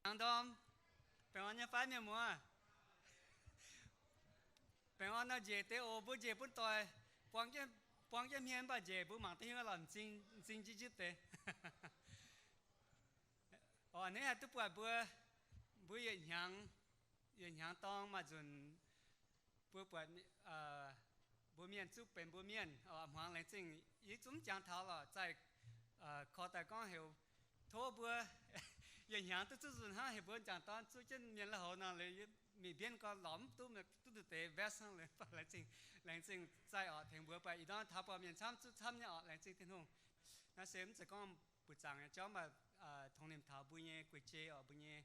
Hnyangx ndorm. Baengh orn nyei fai mienh muoz. Baengh orn nor njiec deix oc, mbuo njiec bun doic. Buang jienv, buang jienv hmien mv baac njiec mbuo mangc duqv hiuv lorz m'zing, m'zing jienv jienv deix. Oc, a'hneiv haih duqv buatc mbuo, mbuo yietc hnyangx, yietc hnyangx dorng maaih nzunc mbuo buatc mbuo mienh zuqv benx mbuo mienh oc. Hmuangx laengz zingh, yie zungv mv jangx taux lorqc, zaih korv daaih gorngv heuc tov mbuo yietc hnyangx duqv zuqv nzunc hnangv, heuc mbuo m'jangc dorn zuqv jienv mienh lui-houx nor, mingh mbienv gorn lorz mv duqv, duqv nduqc deix vest hnangv. Laengz zingh, laengz zingh zaih oc, tengx mbuo baac ih ndorm taux buatc mienh camv zuqv camv nyei oc. Laengz zingh Tin-Hungh. Naaiv se mv zeiz gorngv buoz-zaangc nyei jauv, mv baac tongx nimc taux mbuo nyei guei-jei oc, mbuo nyei,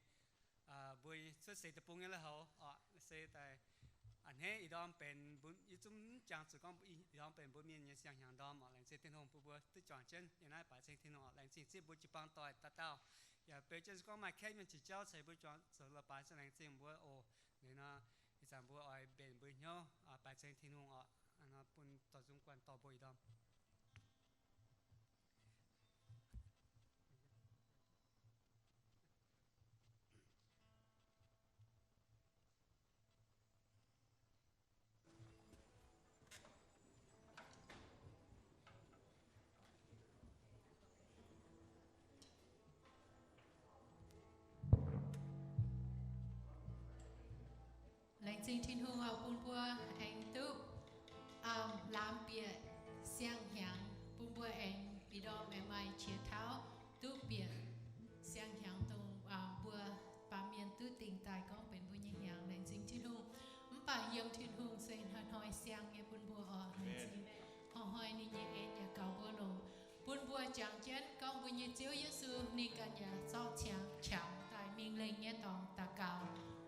mbuo cuotv seix deic-bung nyei lui-houx oc. Se daaih a'hneiv ih ndorm benx, yie zungv mv jangx zuqc gorngv ih ndorm benx mbuo mienh nyei siang-hnyangx ndorm oc. Laengz zingh Tin-Hungh bun mbuo duqv juangc jienv yiem naaiv, baaix ceng Tin-Hungh oc. Laengz zingh zipv mbuo jiu-baang doic dauh dauh. Yaac beu jienv gorngv maaih kaeqv mienh qiex jauv ceix mbuo juangc zoux la'baaix, laengz zingh mbuo oc. Liuz nor, ih zanc mbuo oix mbenc mbuo hnyouv baaix ceng Tin-Hungh oc. Bun dorh nzung guanh dorh mbuo ih ndorm. Laengz zingh Tin-Hungh oix bun mbuo aengx duqv laamz bieqc siang-hnyangx, bun mbuo aengx ih ndorm aengx maaih qiex tauv duqv bieqc siang-hnyangx dongh mbuo baamh mienh duqv dingc daaih gorngv benx mbuo nyei hnyangx. Laengz zingh Tin-Hungh. Mv baac yiem Tin-Hungh se hnoi-hnoi siang nyei bun mbuo oc. Laengz zingh hnoi-hnoi ninh nyei en yaac gaux mbuo longx, bun mbuo jangx jienv gorngv mbuo nyei Ziouv Yesu ninh ganh yaac zorqv qangx daaih Mingh Lengh nyei dorngx daux gaux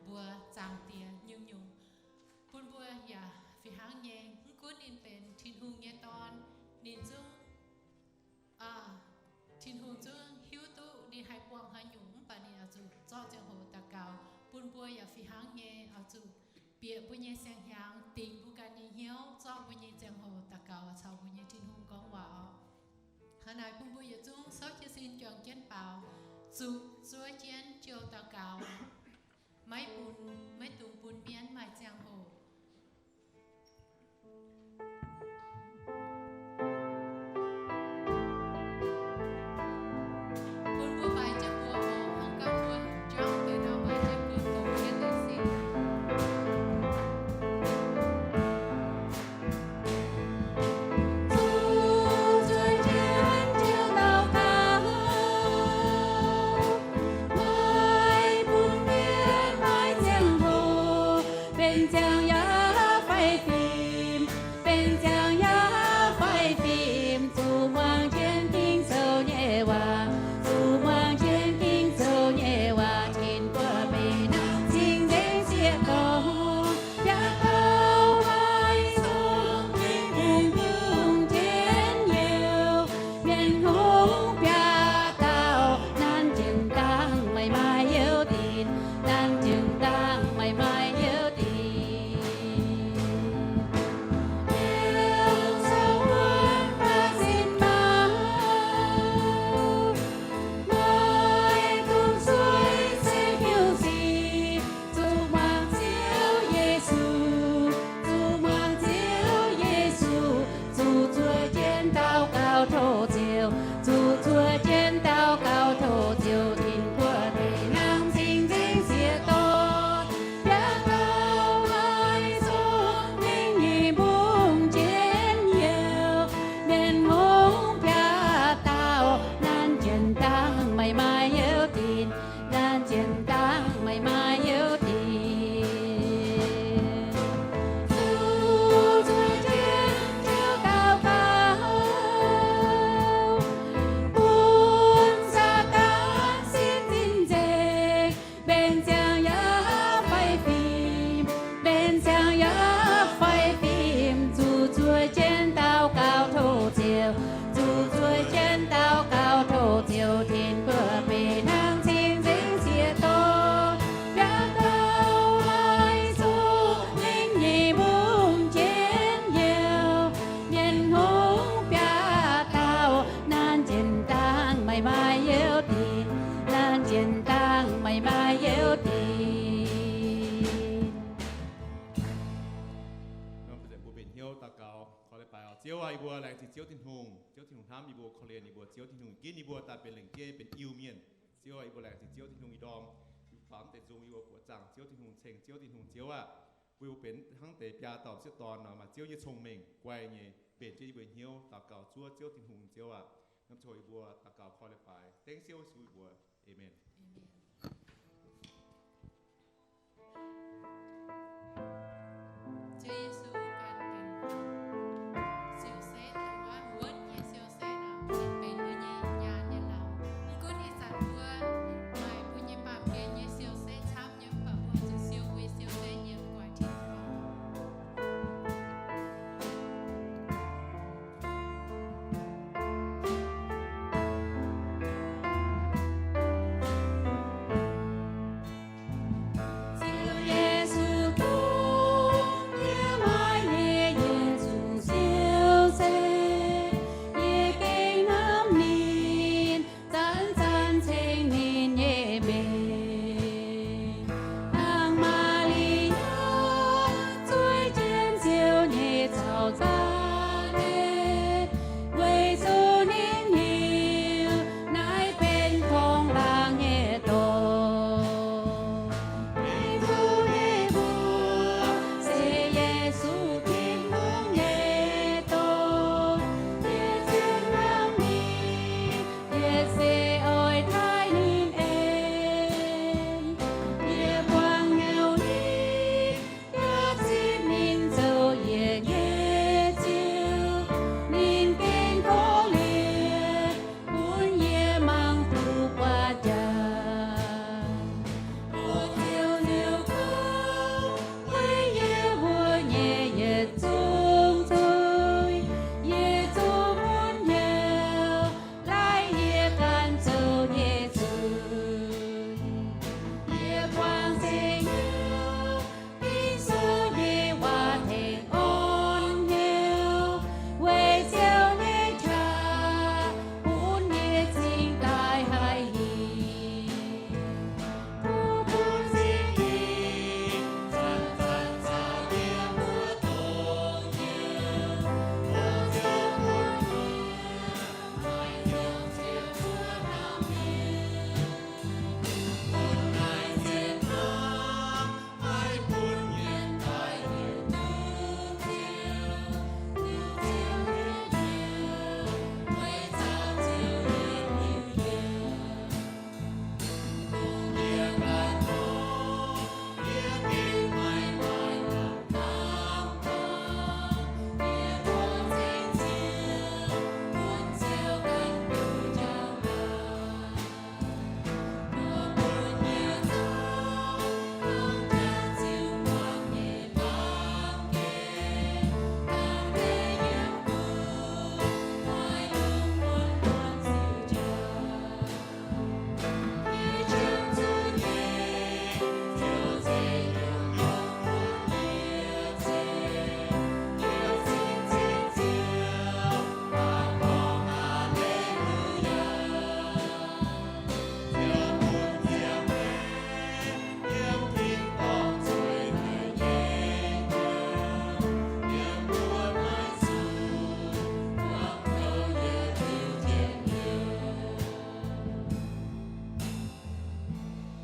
mbuo Zaangc Diex nyungc-nyungc. Bun mbuo yaac fih hnangv nyei, mv gunv ninh benx Tin-Hungh nyei Dorn, ninh zungv Tin-Hungh zungv hiuv duqv ninh haih buangh haaix nyungc, mv baac ninh oix zuqc zorqv ziangh hoc daux gaux. Bun mbuo yaac fih hnangv nyei oix zuqc bieqc mbuo nyei siang-hnyangx, dingc mbuo ganh nyei hnyouv, zorqv mbuo nyei ziangh hoc daux gaux caux mbuo nyei Tin-Hungh gorngv waac oc. Hnangv naaic bun mbuo yietc zungv souv jienv sin juangc jienv baaux, zuqc zuov jienv jiu daux gaux, maiv bun, maiv dungx bun mienv maaih ziangh hoc. Benx ziangh yaac fai fim, benx ziangh yaac fai fim, zuqc muangx jienv Ging-Sou nyei waac, zuqc muangx jienv Ging-Sou nyei waac, tin-guoqv mbenc nangh cing-nzengc sieqv dorngx. Biauv dauh maiv cong-mengh nyei, mbungh jienv youh, mienh hngongx biaav dauh, nanv jienv dangh meih maaih youh dinc, nanv jienv dangh meih maaih youh dinc. Youh caux wuonv baav sin maah, maiv dungx sueih se hnyouv sic, zuqc muangx Ziouv Yesu, zuqc muangx Ziouv Yesu, zuqc zuov jienv daux gaux tov Ziouv, zuqc zuov jienv daux gaux tov Ziouv, tin-guoqv mbenc nangh cing-nzengc sieqv dorngx. Biauv dauh maiv cong-mengh nyei, mbungh jienv youh, mienh hngongx biaav dauh, nanv jienv dangh meih maaih youh dinc, nanv jienv dangh meih maaih youh dinc. Zuqc zuov jienv Ziouv daux gaux, Ziouv aah, yie mbuo laengz zingh Ziouv Tin-Hungh. Ziouv Tin-Hungh hnamv yie mbuo, korv-lienh yie mbuo. Ziouv Tin-Hungh ginv yie mbuo daaih benx lengc jeiv benx Iu-Mienh. Ziouv aah, yie mbuo laengz zingh Ziouv Tin-Hungh, ih ndorm yie mbuo buoqc zaangc Ziouv Tin-Hungh, ceng Ziouv Tin-Hungh. Ziouv aah, bun yie mbuo benx hnangv deix biaa dauh sieqv dorn nor, maaih Ziouv nyei cong-mengh guai nyei, mbenc jienv yie mbuo hnyouv. Daux gaux zuov Ziouv Tin-Hungh, Ziouv aah. Hnamv tov yie mbuo daux gaux korv-lienh baaix dengv Ziouv Yesu mbuox, Aamen. Ziouv Yesu dongh yie maiv nyei yietc zungv siou-seix, yie gengh hnamv ninh, zanc-zanc ceng ninh nyei mengh. Hnangv Maa^li^yaa zueiz jienv Ziouv nyei zaux-nzaanx, weic zuqc ninh hnyouv naaiv benx borngz-laangc nyei dorngx. Weic zuqc ninh mbuo se Yesu Tin-Hungh nyei dorngx, yie ziouc hnamv ninh, yietc seix oix taaih ninh aengx. Yie buangh hnyouv ninh, yaac zipv ninh zoux yie nyei Ziouv. Ninh gengh korv-lienh bun yie mangc duqv buatc jaax. O Ziouv, Ziouv gorngv, Weic yie mbuo nyei yietc zungv zuiz, yie zuqc mun hnyouv laaix yie ganh zoux nyei zuiz. Yie buangh zengc hnyouv, Ging-Sou nyei waac tengx orn hnyouv, weic Ziouv nyei qaqv bun yie cingx daaih haih hinc. Tov bun Singx Lingh zanc-zanc caux yie mbuo dongh hnyouv, tov Ziouv bun yie maaih hnyouv ziouc zuov hnamv ninh, bun naaiv ziex hnamv haih bun mienh daaih hiuv duqv Ziouv, hiuv Ziouv nyei hnyouv, weic zaux Ziouv nyei hnyouv yiem.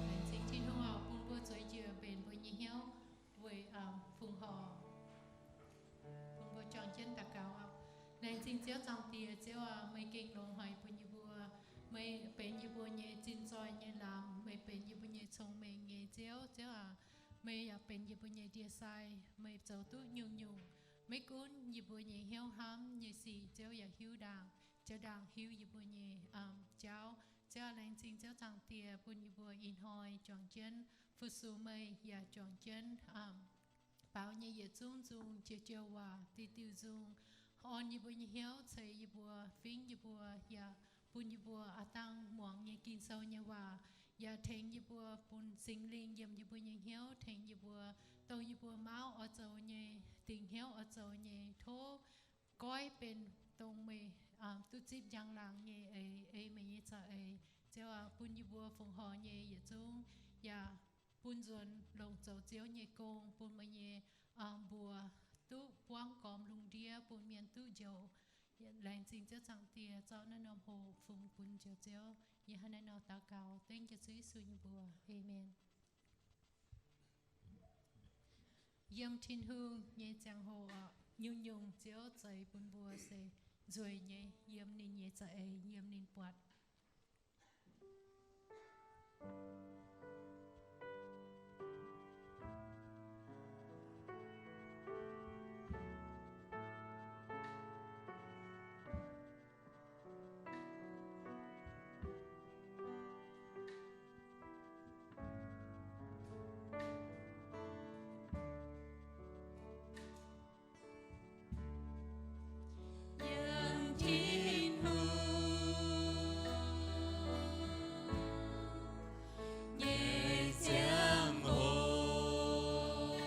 Laengz zingh Tin-Hungh oc, bun mbuo zueiz njiec mbenc mbuo nyei hnyouv weic fongc horc. Bun mbuo juangc jienv daux gaux oc. Laengz zingh Ziouv Zaangc Diex, Ziouv aac, meih gengh longc haic bun yie mbuo. Meih benx yie mbuo nyei zinh zoih nyei lamz, meih benx yie mbuo nyei cong-mengh nyei Ziouv. Ziouv aac, meih yaac benx yie mbuo nyei ndie-sai. Meih zoux duqv nyungc-nyungc. Maiv gunv yie mbuo nyei hnyouv hnamv nyei sic, Ziouv yaac hiuv ndaangc, jauv ndaangc hiuv yie mbuo nyei jauv. Ziouv aac, laengz zingh Ziouv Zaangc Diex bun yie mbuo ih hnoi juangc jienv fu-sux meih, yaac juangc jienv baaux nyei yietc zungv nzung, jiex joux waac, diuh diuh nzung, orn yie mbuo nyei hnyouv, ceix yie mbuo, fingx yie mbuo, yaac bun yie mbuo aav dangh muangx nyei Ging-Sou nyei waac, yaac tengx yie mbuo bun Singx Lingh yiem yie mbuo nyei hnyouv, tengx yie mbuo, dongh yie mbuo mauv oix zoux nyei, dingc hnyouv oix zoux nyei. Tov goiv benx dongh meih duqv zipv njang-laangc nyei eix, ei meih nyei za'eix. Ziouv aac, bun yie mbuo fongc horc nyei yietc zungv yaac bun nzuonx longc zoux Ziouv nyei gong, bun meih nyei mbuox duqv buangv gormx lungh ndiev bun mienh duqv njoux. Laengz zingh Ziouv Zaangc Diex zorqv naaiv norm hoc fungx bun Njoux Ziouv. Yie hnangv naaiv nor daux gaux dengv Njoux Ziouv Yesu nyei mbuox. Aamen. Yiem Tin-Hungh nyei ziangh hoc, nyungc-nyungc Ziouv zeix bun mbuo se nzueic nyei yiem ninh nyei za'eix, yiem ninh buatc. Yiem Tin-Hungh nyei ziangh hoc,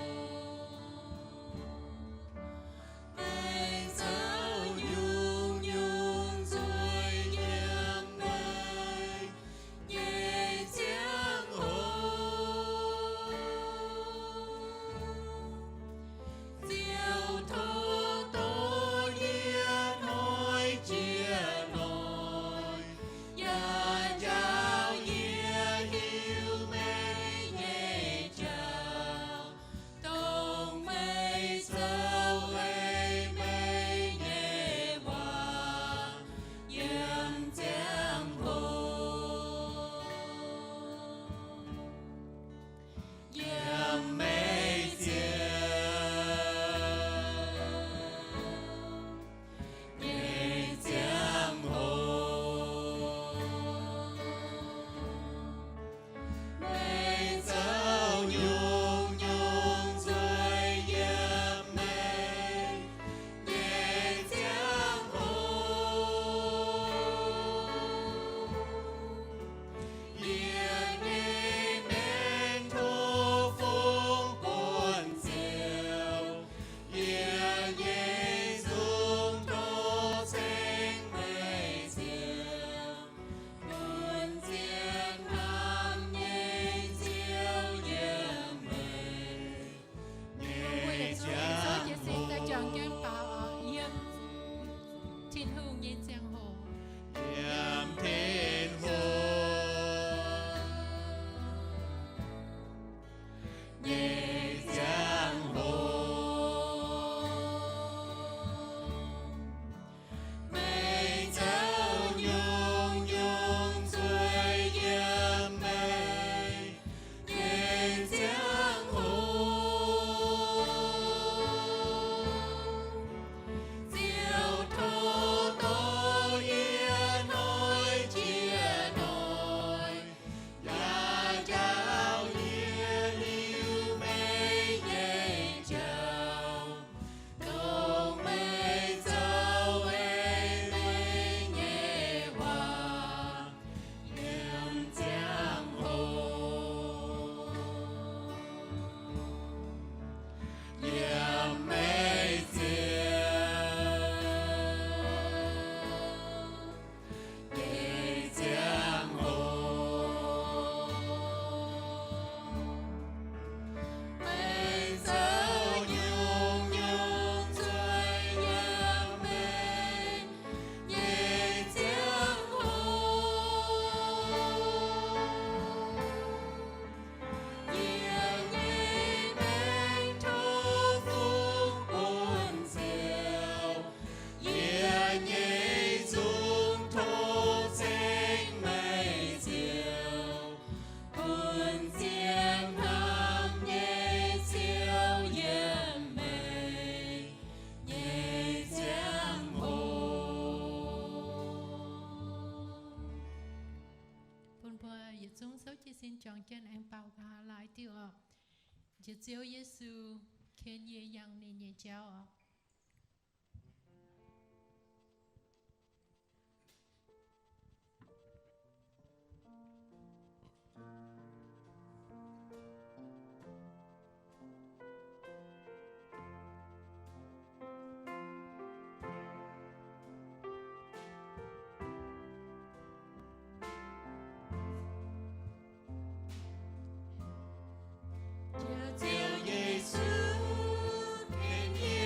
meih zoux nyungc-nyungc nzueic yiem meih nyei ziangh hoc. Ziouv tov dorh yie hnoi jiex hnoi, yaac njaaux yie hiuv meih nyei jauv, dongh meih zoux ei meih nyei waac yiem ziangh hoc, yiem meih Ziouv nyei ziangh hoc. Meih zoux nyungc-nyungc nzueic yiem meih nyei ziangh hoc. Yie nyei maengc tov fungx buonv Ziouv. Yie nyei nzung tov ceng meih Ziouv, bun zien hnamv nyei Ziouv yiem meih nyei ziangh hoc. Yiem Tin-Hungh nyei ziangh hoc, yiem Tin-Hungh nyei ziangh hoc. Meih zoux nyungc-nyungc nzueic yiem meih nyei ziangh hoc. Ziouv tov dorh yie hnoi jiex hnoi, yaac njaaux yie hiuv meih nyei jauv, dongh meih zoux ei meih nyei waac yiem ziangh hoc, yiem meih Ziouv nyei ziangh hoc. Meih zoux nyungc-nyungc nzueic yiem meih nyei ziangh hoc. Yie nyei maengc tov fungx buonv Ziouv. Yie nyei nzung tov ceng meih Ziouv, bun zien hnamv nyei Ziouv yiem meih nyei ziangh hoc. Bun mbuo yietc zungv souv jiez sin juangc jienv aengx baaux nqa'haav laaix diuh oc. Njoux Ziouv Yesu, ken yie yangh ninh nyei jauv oc. Njoux Ziouv Yesu, ken yie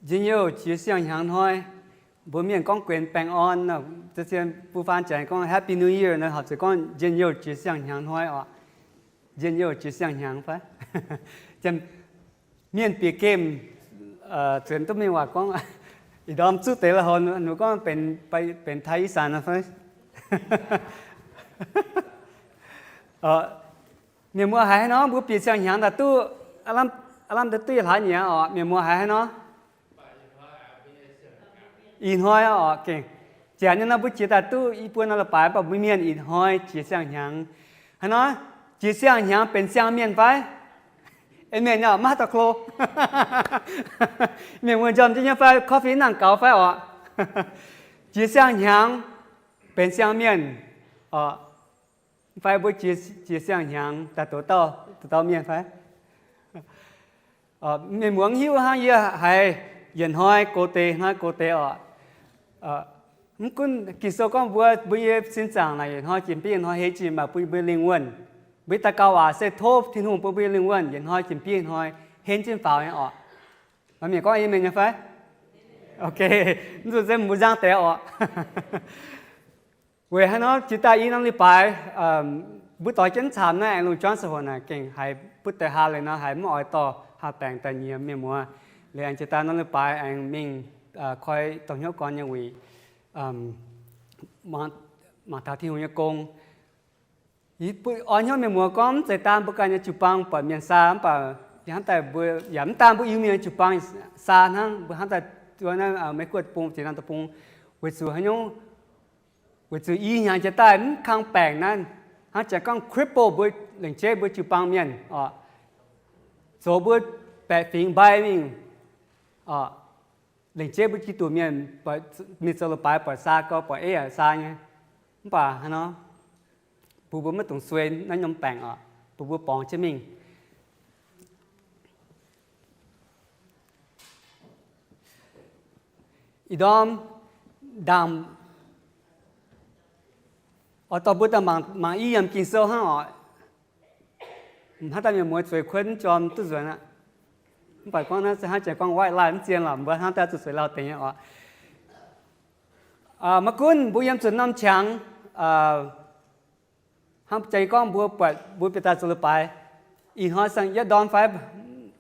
Njien-youh jiex siang-hnyangx hnoi. Mbuo mienh gorngv guenx baengh orn, zien bun faan jangx gorngv Happy New Year nor, horpc zuqc gorngv njien-youh jiex siang-hnyangx hnoi oc. Njien-youh jiex siang-hnyangx fai? Mienh bieqc gemh zuonx duqv mingh waac gorngv, ih ndorm zuqv deix la'haux, ninh gorngv benx Taiv Ih Saanx fai? Mienh muoz haiz haaix nor, mbuo bieqc siang-hnyangx daaih duqv, aav lamh daaih duqv hlaax nyieqc oc. Mienh muoz haiz haaix nor? Ih hnoi oc, gengh janx nyei nor mbuo jiex daaih duqv i buo norm leiz-baaix, mv baac mbuo mienh ih hnoi jiex siang-hnyangx. Haaix nor, jiex siang-hnyangx benx siang mienh fai? Amen oc, maiv haaix dauh klo. Mienh muoz njormh jienv nyei fai? Coffee nangc gaux fai oc? Jiex siang-hnyangx benx siang mienh oc. Fai mbuo jiex siang-hnyangx daaih douz dauh mienh fai? Mienh muoz hiuv hnangv yie haiz yietc hnoi gox deix, hnoi gox deix oc. Mv gunv Ging-Sou gorngv mbuo, mbuo nyei sin zaangc naaic yietc hnoi jiex bieiv yietc hnoi henv jiex, mv baac bun mbuo lingh wuonh, mbuo daux gaux waac se tov Tin-Hungh bun mbuo nyei lingh wuonh yietc hnoi jiex bieiv yietc hnoi henv jienv faaux nyei oc. Maaih mienh gorngv amen nyei fai? Ok, mv zuqc se mbuo nzangv deix oc. Weic haaix nor jiex daaih i norm leiz-baaix, mbuo doix jienv camv naaiv aengx lungh juangv se hoc naaic gengh haiz butv deix haa leiz nor haiz mv oix dorh haa baengc daaih nyiex mienh muoz. Liuz aengx jiex daaih norm leiz-baaix aengx mingh koi dongh hnyouv gorn nyei wuic, mangc taux Tin-Hungh nyei gong. Oix hnyouv mienh muoz gorngv mv zeiz daan mbuo ganh nyei jiu-baang buatc mienh saa, mv baac hnamv daaih mbuo yaac mv daan mbuo Iu-Mienh nyei jiu-baang saa hnangv, mbuo hnamv daaih zuov naaiv Meiv-Guoqv deic-bung, ziex norm deic-bung, weic zuqc haaix nyungc, weic zuqc i hnyangx jiex daaih mv kang baengc naaiv, hnangv janx gorngv cripple mbuo, lengc jeiv mbuo jiu-baang mienh oc, zoux mbuo baeqc fingx mbai mingh oc. Lengc jeiv mbuo Giduc mienh mingh zoux leiz-baaix buatc saa gau, buatc eiv yaac saa nyei. Mv baac hnangv nor, bun mbuo maiv dungx suei naaiv norm baengc oc, bun mbuo borngz jienv mingh. Ih ndorm ndaangc oix dorh mbuo daaih mangc i yiem Ging-Sou hnangv oc. Hnangv daaih mienh muoz zueiz kuonv jorm duqv nzuonx aqv. Mv baac gorngv naaiv se hnangv janx gorngv white lie mv zien lorqc, mbuo hnangv daaih zuqc zueiz lauh deix nyei oc. Maiv gunv mbuo yiem zuqc norm qangx, hnangv janx gorngv mbuo buatc mbuo bieqc daaih zoux leiz-baaix, ih hnoi saeng-yietv ndorm fai?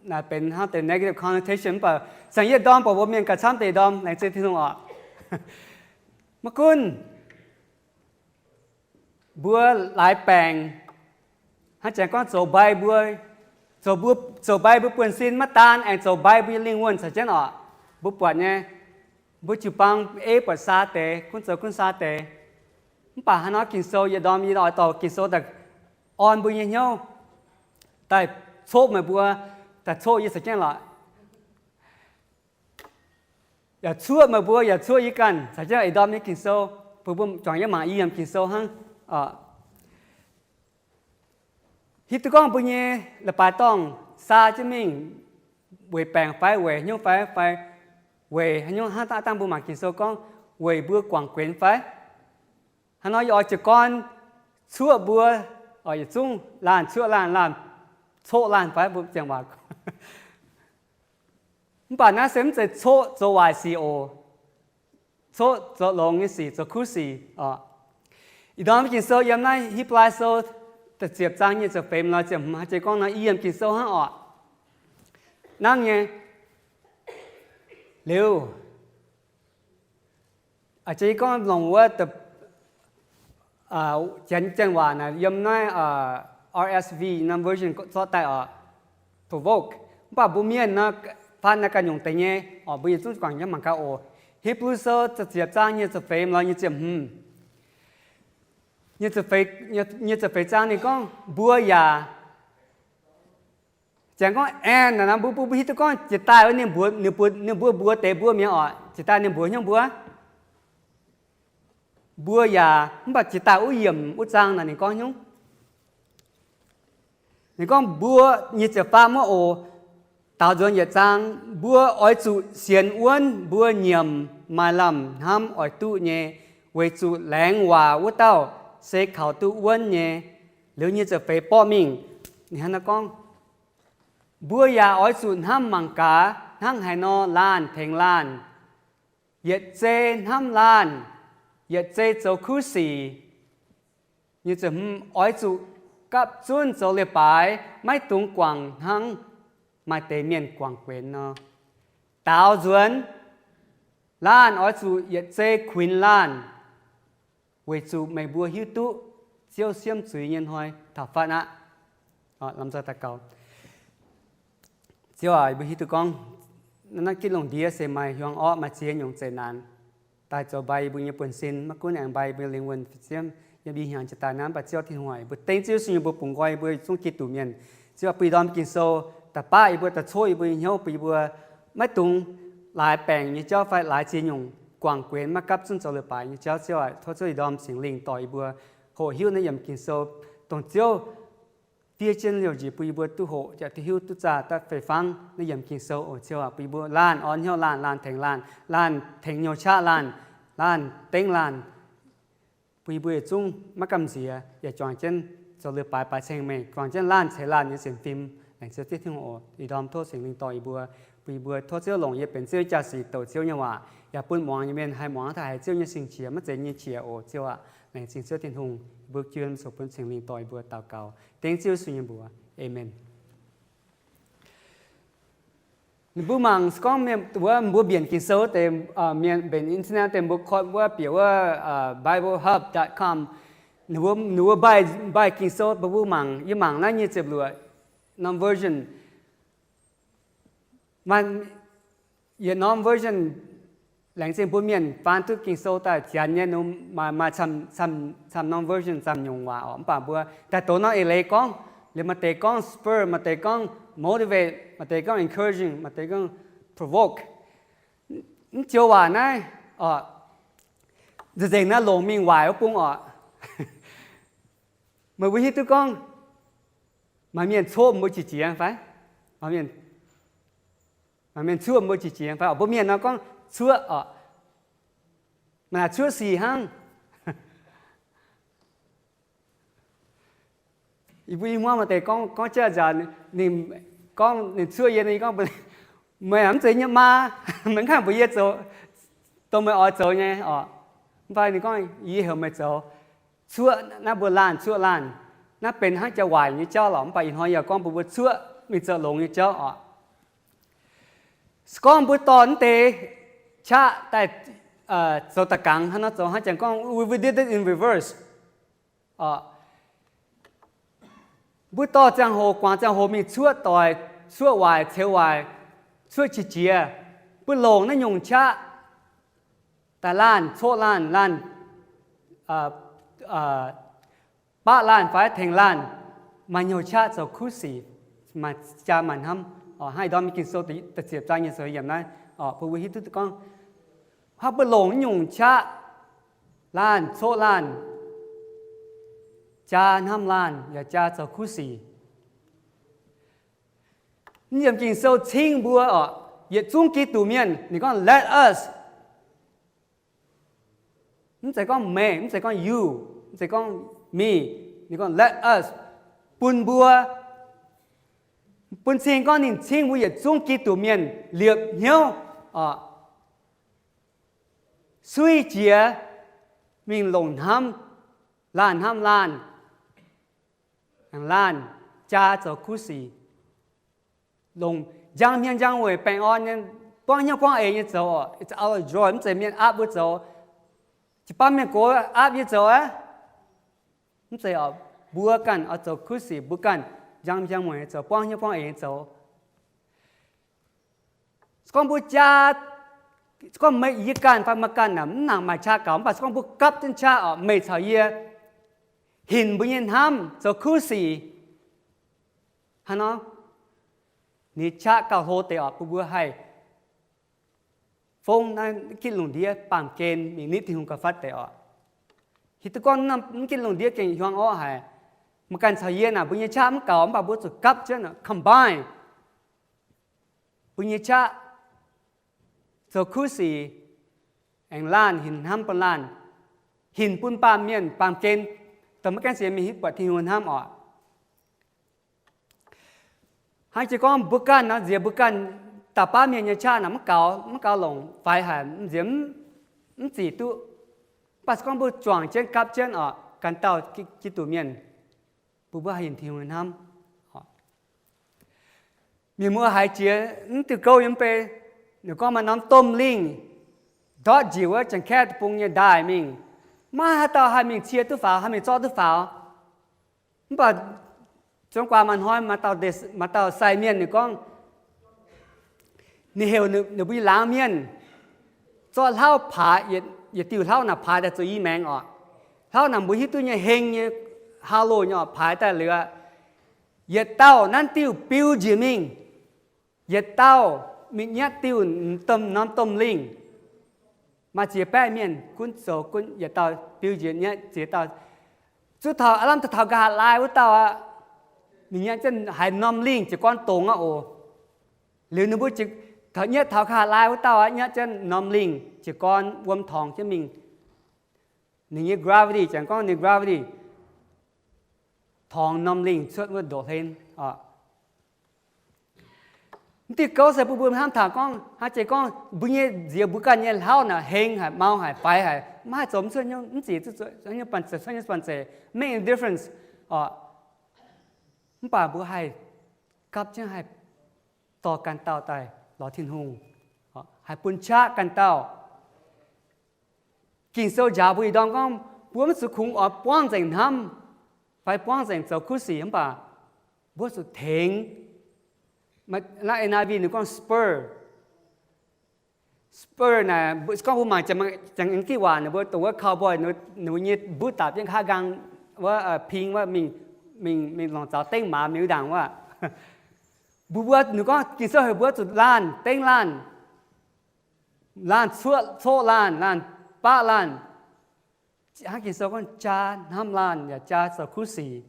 Naaic benx hnangv deix negative connotation, mv baac saeng-yietv ndorm buatc mbuo mienh gauh camv deix ndorm, laengz zingh Tin-Hungh oc. Maiv gunv mbuo laaix baengc, hnangv janx gorngv zoux mbai mbuo, zoux mbai mbuo buonv-sin maiv daan aengx zoux mbai mbuo nyei lingh wuonh caux jienv oc. Mbuo buatc nyei, mbuo jiu-baang eiv buatc saa deix, gunv zoux gunv saa deix. Mv baac hnangv nor Ging-Sou yietc ndorm yie oix dorh Ging-Sou daaih orn mbuo nyei hnyouv, daaih coqv meih mbuo, daaih coqv yie caux jienv lorqc. Yaac cuoqv meih mbuo, yaac cuoqv yie ganh caux jienv ih ndorm nyei Ging-Sou, bun mbuo juangc jienv mangc i yiem Ging-Sou hnangv. Hiuv duqv gorngv mbuo nyei leiz-baaix dorngh saa jienv mingh weic baengc fai weic haaix nyungc fai, fai weic haaix nyungc, hnangv dangh mbuo mangc Ging-Sou gorngv weic mbuo guangc guenx fai? Hnangv nor yie oix jiez gorn cuoqv mbuo, yietc zungv laanh cuoqv laanh, laanh coqv laanh fai mbuo ziangh waac. Mv baac naaiv se mv zeiz coqv zoux waaic sic oc. Coqv zoux longx nyei sic, zoux kuv sic oc. Ih ndorm Ging-Sou yiem naaiv Hipv^laa Sou da'ziepc zaang nyic ziepc feix lorz ziepc hmz, haaix jiex gorngv nor i yiem Ging-Sou hnangv oc. Nangv nyei. Liuz, aa, jiex gorngv longc wuov, janx janx waac naaic yiem naaiv R S V norm version zorqv daaih oc, provoke. Mv baac mbuo mienh nor, faan naaiv ganh nyungc deix nyei oc, mbuo yietc zungv guangc jienv mangc gaax oc. Hipv^lu Sou da'ziepc zaang nyic ziepc feix lorz nyic ziepc hmz. Nyic ziepc feix, nyic ziepc feix zaang ninh gorngv, mbuo yaac, janx gorngv and naaic nor, mbuo, mbuo hiuv duqv gorngv jiex daaih wuov ninh mbuox, ninh mbuox, ninh mbuo mbuox deix mbuo mi'aqv oc. Jiex daaih ninh mbuox hnyouv mbuo, mbuo yaac, mv baac jiex daaih wuov yiemc wuov zaang naaic ninh gorngv hnyouv. Ninh gorngv mbuo, nyic ziepc faam wuov oc, daaux nzuonx yietc zaang, mbuo oix zuqc sienx wuonv mbuo nyiemc maaih lamh hnamv oix duqv nyei, weic zuqc laengz waac wuov dauh se kaux duqv wuonv nyei. Liuz nyic ziepc feix borqv mingh, ninh hnangv naaiv gorngv, mbuo yaac oix zuqc hnamv mangc gaax, hnangv haaix nor laanh tengx laanh, yietc zei hnamv laanh, yietc zei zoux kuv sic nyei ziepc hmz oix zuqc gapv zunv zoux leiz-baaix, maiv dungx guangc hnangv maaih deix mienh guangc guenx nor. Daaux nzuonx, laanh oix zuqc yietc zei kuinx laanh, weic zuqc meih mbuo hiuv duqv Ziouv siemv zuiz nyei hnoi taux fatv aqv. Ziouv aac, mbuo hiuv duqv gorngv naaiv gitv lungh ndiev se maaih hiuang orqv, maaih ziex nyungc zeqc naanc daaih zoux mbai yie mbuo nyei buonv-sin, maiv gunv aengx mbai yie mbuo lingh wuonh fih ziemv yiem i hnyangx jiex daaih naaiv. Mv baac Ziouv Tin-Hungh aac, yie mbuo dengv Ziouv Yesu nyei mbuo bungx nqoi yie mbuo yietc zungv Giduc mienh. Ziouv aac, bun i ndorm mv ging-sou da'baav yie mbuo, da'coqv yie mbuo nyei hnyouv, bun yie mbuo maiv dungx laaix baengc nyei jauv fai laaix ziex nyungc guangc guenx maiv gapv zunv zoux leiz-baaix nyei jauv. Ziouv aac, tov Ziouv i ndorm Singx Lingh dorh yie mbuo hoqc hiuv naaiv yiemc Ging-Sou, dongh Ziouv fiev jienv liouh njiec bun yie mbuo duqv hoqc, duqv hiuv, duqv zaah, duqv fei fangv naaiv yiemc Ging-Sou oc. Ziouv aac, bun yie mbuo laanh orn hnyouv laanh, laanh tengx laanh, laanh tengx nyouz qaqv laanh, laanh dengv laanh, bun yie mbuo yietc zungv maiv gamh nziex yaac juangc jienv zoux leiz-baaix baaix ceng meih, juangc jienv laanh ceix laanh nyei sienx fim. Laengz Ziouv Ziouv Tin-Hungh oc. Ih ndorm tov Singx Lingh dorh yie mbuo, bun yie mbuo tov Ziouv longc yie benx Ziouv nyei jaa-sic douc Ziouv nyei waac, yaac bun muangx nyei mienh haih muangx taux haiz Ziouv nyei sing-qiex maiv zeiz nyei qiex oc. Ziouv aac, laengz zingh Ziouv Tin-Hungh, yie mbuo jiu mv coc bun Singx Lingh dorh yie mbuo daux gaux dengv Ziouv Yesu nyei mbuox. Aamen. Ninh mbuo mangc se gorngv mienh wuov mbuo mbienc Ging-Sou deix, mienh mbenc internet deix mbuo koi wuov bieqc wuov Bible Hub dot com, ninh mbuo mbaih Ging-Sou mbuo mangc, yie mangc naaiv nyei ziepc luoqc norm version. Yietc norm version laengz zingh mbuo mienh faan duqv Ging-Sou daaih janx nyei, maaih, maaih camv norm version camv nyungc waac oc. Mv baac mbuo daaih doz norm eix leiz gorngv, liuz maaih deix gorngv spur, maaih deix gorngv motivate, maaih deix gorngv encouraging, maaih deix gorngv provoke. Mv joux waac naaiv oc, nzengc naaiv longc mingh waaic wuov bung oc. Meih mbuo hiuv duqv gorngv maaih mienh coqv mbuo qiex jiez fai? Maaih mienh cuoqv mbuo qiex jiez fai? Oc, mbuo mienh nor gorngv cuoqv oc, maaih cuoqv sic hnangv. Yie mbuo i hmuangv maaih deix gorngv, gorngv jauv nzauc, ninh gorngv ninh cuoqv yie, yie gorngv, meih mv zeiz yie nyei maa, meih mv kangh mbuox yie zoux dongh meih oix zoux nyei oc. Mv baac ninh gorngv yie heuc meih zoux. Cuoqv naaiv mbuo laanh cuoqv laanh, naaiv benx hnangv jaax waaic nyei jauv lorqc. Mv baac ih hnoi yaac gorngv mbuo, mbuo cuoqv mingh zoux longx nyei jauv oc. Se gorngv mbuo dorh naaiv deix qaqv daaih zoux da'gangx hnangv nor, zoux hnangv jangx gorngv we, we did it in reverse. Mbuo dorh ziangh hoc, guangc ziangh hoc mingh cuoqv doic, cuoqv waaic, ceux waaic, cuoqv qiex jiez, mbuo longc naaiv nyungc qaqv daaih laanh, coqv laanh, laanh, baqv laanh fai tengx laanh, maaih hnyouv qaqv zoux kuv sic, maaih jaa maaih hnamv. Hnangv ih ndorm Ging-Sou da'ziepc zaang nyei sou yiemc naaiv, bun mbuo hiuv duqv gorngv, hnangv mbuo longc naaiv nyungc qaqv laanh, coqv laanh, jaa hnamv laanh yaac jaa zoux kuv sic. Naaiv yiemc Ging-Sou cingv mbuo oc, yietc zungv Giduc mienh, ninh gorngv let us. Mv zeiz gorngv meih, mv zeiz gorngv you, mv zeiz gorngv me. Ninh gorngv let us, bun mbuo, bun cing gorngv ninh cingv mbuo yietc zungv Giduc mienh liepc hnyouv oc, suiv jiex mingh longc hnamv, laanh hnamv laanh, laanh jaa zoux kuv sic, longc njang hmien njang weic baengh orn nyei, buangv hnyouv buangv eix nyei zoux oc. It's out of joy, mv zeiz mienh aapv mbuo zoux. Jiu-baang mienh gox aapv yie zoux aqv. Mv zeiz oc, mbuo ganh oix zoux kuv sic, mbuo ganh njang hmien njang weic nyei zoux, buangv hnyouv buangv eix nyei zoux. Se gorngv mbuo jaa, se gorngv meih yie ganh fai meih ganh naaic mv nangc maaih qaqv gaux, mv baac se gorngv mbuo gapv jienv qaqv oc, meih caux yie hinc mbuo nyei hnamv zoux kuv sic hnangv nor, ninh qaqv gauh hlo deix oc, bun mbuo haih fongv naaiv gitv lungh ndiev baamh gen mingh nitv Tin-Hungh gauh fatv deix oc. Hiuv duqv gorngv mv gitv lungh ndiev gengh hiuang orqv haic. Meih ganh caux yie naaic mbuo nyei qaqv mv gaux, mv baac mbuo zuqc gapv jienv combine mbuo nyei qaqv zoux kuv sic, aengx laanh hinc hnamv bun laanh, hinc bun baamh mienh baamh gen, dongh maiv gaengh sienx mienh hiuv buatc Tin-Hungh hnamv oc. Hnangv jiex gorngv mbuo ganh nor, nziex mbuo ganh dauh baav mienh nyei qaqv naaic maiv gaux, maiv gaux longc, faix haic, nziex mv zic duqv. Mv baac se gorngv mbuo juangc jienv gapv jienv oc, ganh dauh Giduc mienh, mbuo mbuo haih yinh Tin-Hungh nyei hnamv. Mienh muoz haiz jiex mv diuh gouv yiem mv bei, ninh gorngv maaih norm domh lingh ndortv njiec wuov Janx-Kaeqv deic-bung nyei ndaaih mingh, maiv haaix dauh haih mingh cie duqv faaux, haih mingh zorqv duqv faaux. Mv baac zong guaax maaih hnoi maaih dauh sai mienh ninh gorngv, ninh heuc ninh mbuo nyei laangz mienh zorqv hlauv paaix, yietc diuh hlauv naaic paaix daaih zoux i maengx oc. Hlauv naaic mbuo hiuv duqv nyei heng nyei, hauv loz nyei oc, paaix daaih liuz, yietc dauh nanv diuh biu njiec mingh. Yietc dauh mingh nyatv diuh norm domh lingh. Maaih ziex baeqv mienh gunv zoux, gunv yietc dauh biu njiec nyatv ziex dauh. Zuov taux aav lamh taux nqa'haav laai wuov dauh aqv, mingh nyatv jienv haaix norm lingh jiez gorn dongz aqv oc. Liuz ninh mbuo taux nyatv taux nqa'haav laai wuov dauh aqv, nyatv jienv norm lingh jiez gorn wuom torngx jienv mingh. Ninh nyei gravity, janx gorngv ninh gravity torngx norm lingh cuotv wuov ndoqv hlen oc. Mv diuh gouv se bun mbuo hnamv taux gorngv, hnangv jiex gorngv mbuo nyei nziex mbuo ganh nyei hlauv naaic heng haic, mau haic, faix haic, maiv haih zoux mv cuotv, mv zic, make a difference oc. Mv baac mbuo haih gapv jienv haih dorh ganh dauh daaih lorz Tin-Hungh, haih bun qaqv ganh dauh. Ging-Sou njaaux mbuo ih ndorm gorngv mbuo maiv zuqc kungx oix buangv nzengc hnamv fai buangv nzengc zoux kuv sic, mv baac mbuo zuqc tengx. Naaiv N I V ninh gorngv spur. Spur naaic gorngv mbuo mangc jangx gitv waac ninh mbuo dongh wuov cowboy ninh mbuo nyei mbutv dapc jienv nqa'haav nqaang wuov ping wuov mingh, mingh longc zaux dengv maaz mingh wuov ndaangc wuov. Mbuo mbuo ninh gorngv Ging-Sou heuc mbuo zuqc laanh dengv laanh, laanh coqv laanh, laanh baqv laanh. Hnangv Ging-Sou gorngv jaa hnamv laanh yaac jaa zoux kuv sic.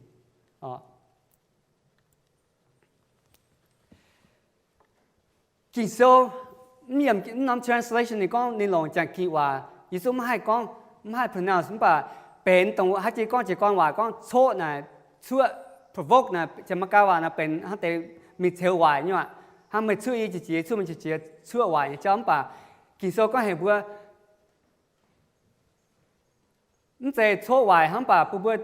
Ging-Sou mv norm translation ninh gorngv ninh longc jangx gitv waac. Yesu maiv haih gorngv, mv haih pronounce, mv baac benx dongh hnangv jiex gorngv jiez gorn waac gorngv coqv naaic, cuoqv, provoke naaic, Janx-Meigaa waac naaic benx hnangv deix mingh ceux waaic nyei aqv. Hnangv meih cuoqv yie qiex jiez, cuoqv meih qiex jiez, cuoqv waaic nyei jauv. Mv baac Ging-Sou gorngv heuc mbuo mv zeiz coqv waaic hnangv, mv baac bun mbuo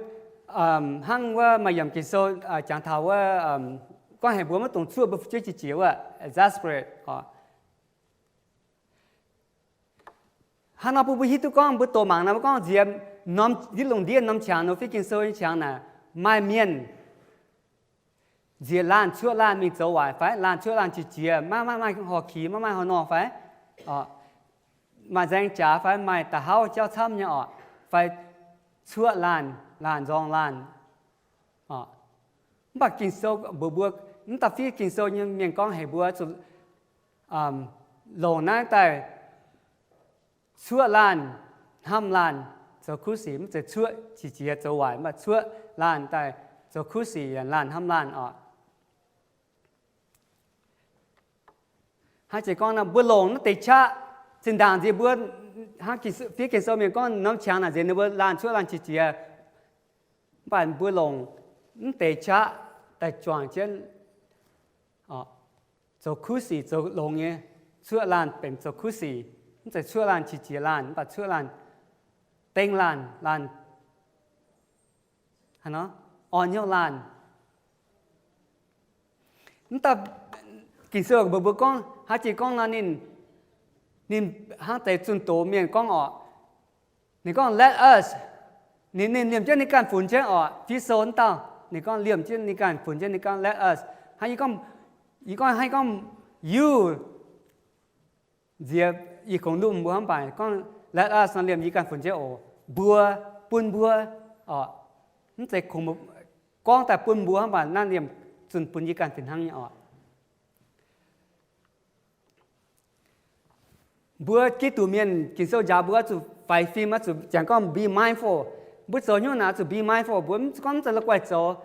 hnangv wuov maaih yiemc Ging-Sou jangx taux wuov, gorngv heuc mbuo maiv dungx cuoqv mbuo fu'jueiv qiex jiez wuov, exasperate oc. Hnangv nor bun mbuo hiuv duqv gorngv mbuo doqc mangc nor, mbuo gorngv nziex norm, ndiev lungh ndiev norm qangx nor, fiev Ging-Sou nyei qangx naaic maaih mienh nziex laanh cuoqv laanh mingh zoux waaic fai laanh cuoqv laanh qiex jiez, maiv maaih, maaih horh kix, maiv maaih horh nor fai, maaih nzaeng jaax fai maaih da'hauv jauv camv nyei oc, fai cuoqv laanh, laanh nzorng laanh. Mv baac Ging-Sou mbuox mbuo, mv dauh fiev Ging-Sou nyei mienh gorngv heuc mbuo zuqc longc naaiv daaih cuoqv laanh, hnamv laanh, zoux kuv sic. Mv zeiz cuoqv qiex jiez zoux waaic, mv baac cuoqv laanh daaih zoux kuv sic, laanh hnamv laanh oc. Hnangv jiex gorngv nor, mbuo longc naaiv deix qaqv. Zinh ndaangc nziex mbuo hnangv fiev Ging-Sou mienh gorngv norm qangx naaic nziex ninh mbuo laanh cuoqv laanh qiex jiez, mv baac mbuo longc mv deix qaqv daaih juangc jienv zoux kuv sic, zoux longx nyei. Cuoqv laanh benx zoux kuv sic, mv zeiz cuoqv laanh qiex jiez laanh, mv baac cuoqv laanh dengv laanh, laanh orn hnyouv laanh. Mv dauh Ging-Sou mbuox mbuo gorngv, hnangv jiex gorngv nor ninh, ninh hnangv deix zunh doz mienh gorngv oc. Ninh gorngv let us, ninh, ninh liemh jienv ninh ganh funx jienv oc. Fiev Sou wuov dauh ninh gorngv liemh jienv ninh ganh funx jienv, ninh gorngv let us. Hnangv yie gorngv, yie gorngv hnangv yie gorngv you nziex, yie kungx lumh mbuo hnangv, mv baac gorngv let us nor liemh yie ganh funx jienv oc. Mbuo, bun mbuo oc. Mv zeiz kungx gorngv daaih bun mbuo hnangv, mv baac naaiv liemh zunh bun yie ganh fih hnangv nyei oc. Mbuo Giduc mienh, Ging-Sou njaaux mbuo oix zuqc faix fim, oix zuqc, jangx gorngv be mindful. Mbuo zoux hnyouv naaic oix zuqc be mindful. Mbuo mv gorngv mv zeiz la'guaih zoux,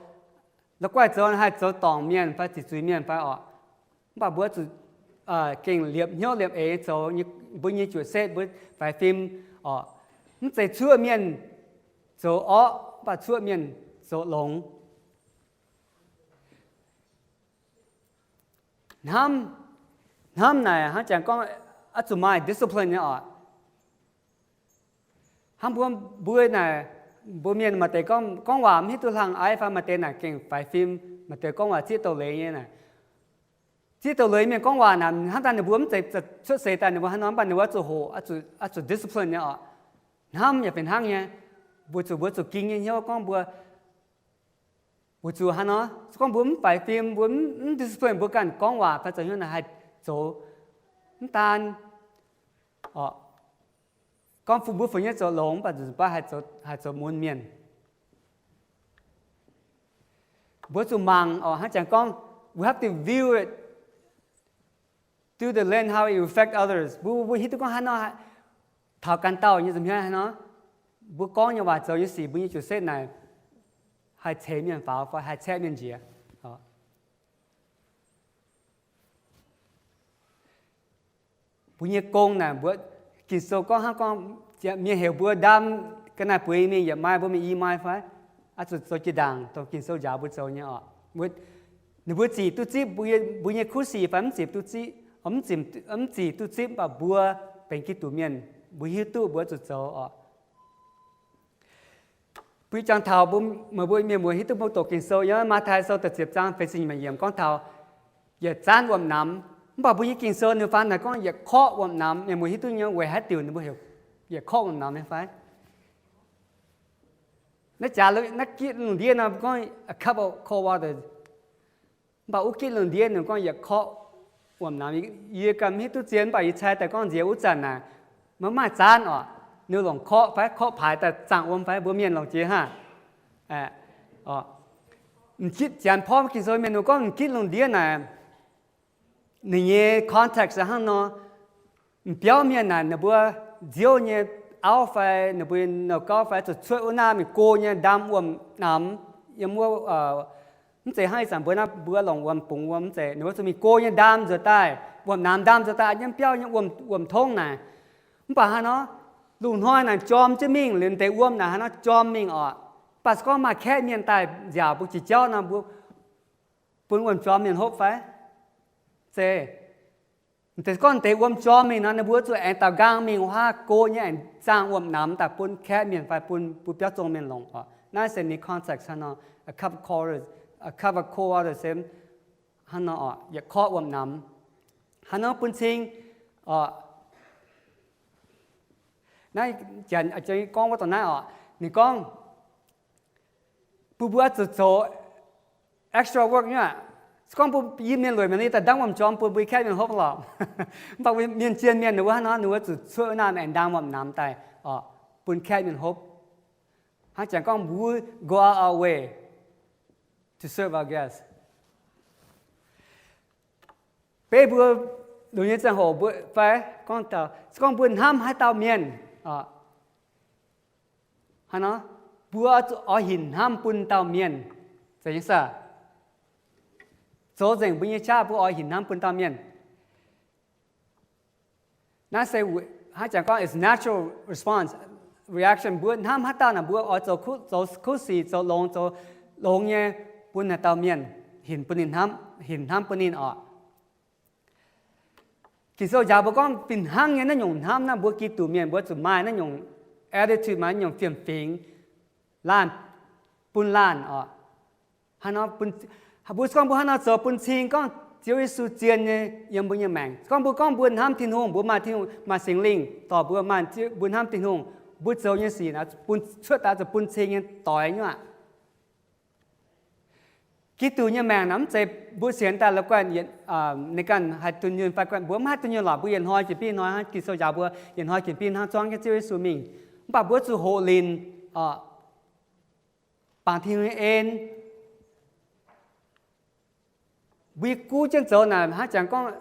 la'guaih zoux haih zoux dorngc mienh fai ziqc zuiz mienh fai oc. Mv baac mbuo zuqc gengh liepc hnyouv liepc eix zoux mbuo nyei juoqc setv, mbuo faix fim oc. Mv zeiz cuoqv mienh zoux orqv, mv baac cuoqv mienh zoux longx. Hnamv, Hnamv naaic hnangv jangx gorngv oix zuqc maaih discipline nyei oc. Hnangv mbuo, mbuo naaic, mbuo mienh maaih deix gorngv, gorngv waac mv hiuv duqv hlang aiv fai maaih deix naaic gengh faix fim, maaih deix gorngv waac zieqv douz-leiz nyei naaic. Zieqv douz-leiz mienh gorngv waac naaic, hnamv daaih ninh mbuo mv zeiz cuotv seix daaih ninh mbuo haaix nor, mv baac ninh mbuo oix zuqc hoqc, oix zuqc, oix zuqc discipline nyei oc. Hnamv yaac fih hnangv nyei, mbuo zuqc, mbuo zuqc ging nyei hnyouv gorngv mbuo, weic zuqc haaix nor, se gorngv mbuo mv faix fim, mbuo mv discipline, mbuo ganh gorngv waac fai zoux hnyouv naaic haih zoux, mv daan gorngv mbuo fu nyei zoux longx, mv baac nzunc baav haih zoux mun mienh. Mbuo zuqc mangc oc, hnangv jangx gorngv, we have to view it through the lens how it affect others. Mbuo, mbuo hiuv duqv gorngv haaix nor taux ganh dauh nyei nza'hmien haaix nor, mbuo gorngv nyei waac zoux nyei sic mbuo nyei jiu setv naaic haih ceix mienh faaux fai haih caeqv mienh njiec. Mbuo nyei gong naaic mbuo, Ging-Sou gorngv hnangv gorngv, mienh heuc mbuo ndaam ga'naaiv bueix mingh yietc maaih, mbuo mingh i maaih fai? Oix zuqc zoux jiex ndaangc dongh Ging-Sou njaaux mbuo zoux nyei oc. Ninh mbuo zic duqv zipv mbuo nyei kuv sic fai mv zic duqv zipv, mv zic duqv zipv, mv baac mbuo benx Giduc mienh, mbuo hiuv duqv mbuo zuqc zoux oc. Bun jangx taux mbuo, meih mbuo mienh muoz hiuv duqv mbuo doqc Ging-Sou yiem Matv^taai Sou da'ziepc zaang feix ziepc nyeic yiemc gorngv taux yietc zaanv wuom-namx. Mv baac mbuo nyei Ging-Sou ninh faan naaic gorngv yietc korqv wuom-namx. Mienh muoz hiuv duqv nyei weic haaix diuc ninh mbuo heuc yietc korqv wuom-namx nyei fai? Naaiv jaax, naaiv gitv lungh ndiev nor gorngv a cup of cold water. Mv baac wuov gitv lungh ndiev ninh gorngv yietc korqv wuom-namx. Yie ganh mv hiuv duqv zien, mv baac yie cai daaih gorngv nziex wuov zanc naaic, maiv maaih zaanv oc. Ninh longc korqv fai korqv paaix daaih zaangh wuom fai? Mbuo mienh longc jiex haah? M'jitv Janx porv Ging-Sou mienh ninh gorngv m'jitv lungh ndiev naaic, ninh nyei context hnangv nor, m'biauv mienh naaic ninh mbuo nziouv nyei auv fai ninh mbuo nyei nouh gauv fai zuqc cuotv wuov naaiv mingh go nyei ndaam wuom-namx yiem wuov, mv zeiz hnangv ih zanc mbuo naaiv mbuo longc wuom bungx wuom, mv zeiz, ninh mbuo zuqc mingh go nyei ndaam nzuonx daaih, wuom-namx ndaam nzuonx daaih nyei biauv nyei wuom, wuom-tongv naaic. Mv baac haaix nor, lungh hnoi naaic jorm jienv mingh liuz, deix wuom naaic haaix nor jorm mingh oc. Mv baac se gorngv maaih kaeqv mienh daaih nziaauc mbuo jiex jauv nor, mbuo bun wuom-jorm mienh hopv fai? Zeiz. Deix gorngv deix wuom jorm mingh nor, ninh mbuo zuqc aengx daaux nqaang mingh wuov haav go nyei aengx zaangh wuom-namx daaih bun kaeqv mienh fai bun mbuo biauv zong mienh longc oc. Naaiv se ninh context hnangv nor, a cup of cold, a cup of cold water se hnangv nor oc, yietc korqv wuom-namx. Haaix nor bun cing oc. Naaiv Janx gorngv wuov dongh naaiv oc. Ninh gorngv bun mbuo zuqc zoux extra work nyei aqv. Se gorngv mbuo yie mienh lueic mienh, yie daaih ndaamv wuom-jorm bun mbuo nyei kaeqv mienh hopv lorqc. Mv baac mienh zien mienh ninh mbuo hnangv nor, ninh mbuo zuqc cuotv wuov naaiv aengx ndaam wuom-namx daaih oc, bun kaeqv mienh hopv. Hnangv Janx gorngv mbuo go out our way to serve our guests. Beiv mbuo lunx nyei ziangh hoc mbuo fai gorngv, se gorngv mbuo hnamv haaix dauh mienh hnangv nor, mbuo oix hinc hnamv bun dauh mienh. Zeiz nyei saah? Zoux nzengc mbuo nyei qaqv mbuo oix hinc hnamv bun dauh mienh. Naaiv se hnangv Janx gorngv is natural response, reaction. Mbuo hnamv haaix dauh naaic mbuo oix zoux, zoux kuv sic, zoux longx, zoux longx nyei bun naaiv dauh mienh, hinc bun ninh hnamv, hinc hnamv bun ninh oc. Ging-Sou njaaux mbuo gorngv fih hnangv nyei naaiv nyungc hnamv naaiv, mbuo Giduc mienh mbuo zuqc maaih naaiv nyungc attitude, maaih naaiv nyungc fiem-fingx, laanh, bun laanh oc. Hnangv nor, mbuo se gorngv mbuo hnangv nor zoux bun cing gorngv Ziouv Yesu zien nyei yiem mbuo nyei maengc. Se gorngv mbuo gorngv mbuo hnamv Tin-Hungh, mbuo maaih Tin-Hungh, maaih Singx Lingh dorh mbuo, maaih, mbuo hnamv Tin-Hungh, mbuo zoux nyei sic naaiv bun cuotv daaih zuqc bun cing nyei doix nyei aqv. Giduc nyei maengc naaic mv zeiz mbuo sienx daaih la'guaih ninh ganh haih dunh yunh fai guanh mbuo mv haih dunh yunh lorqc. Mbuo yietc hnoi jiex binh hnoi hnangv Ging-Sou njaaux mbuo, yietc hnoi jiex binh hnangv zuangv jienv Ziouv Yesu mingh. Mv baac mbuo zuqc hoqc linc, bangc Tin-Hungh nyei en. Mbuo yie guv jienv zoux naaic hnangv Janx gorngv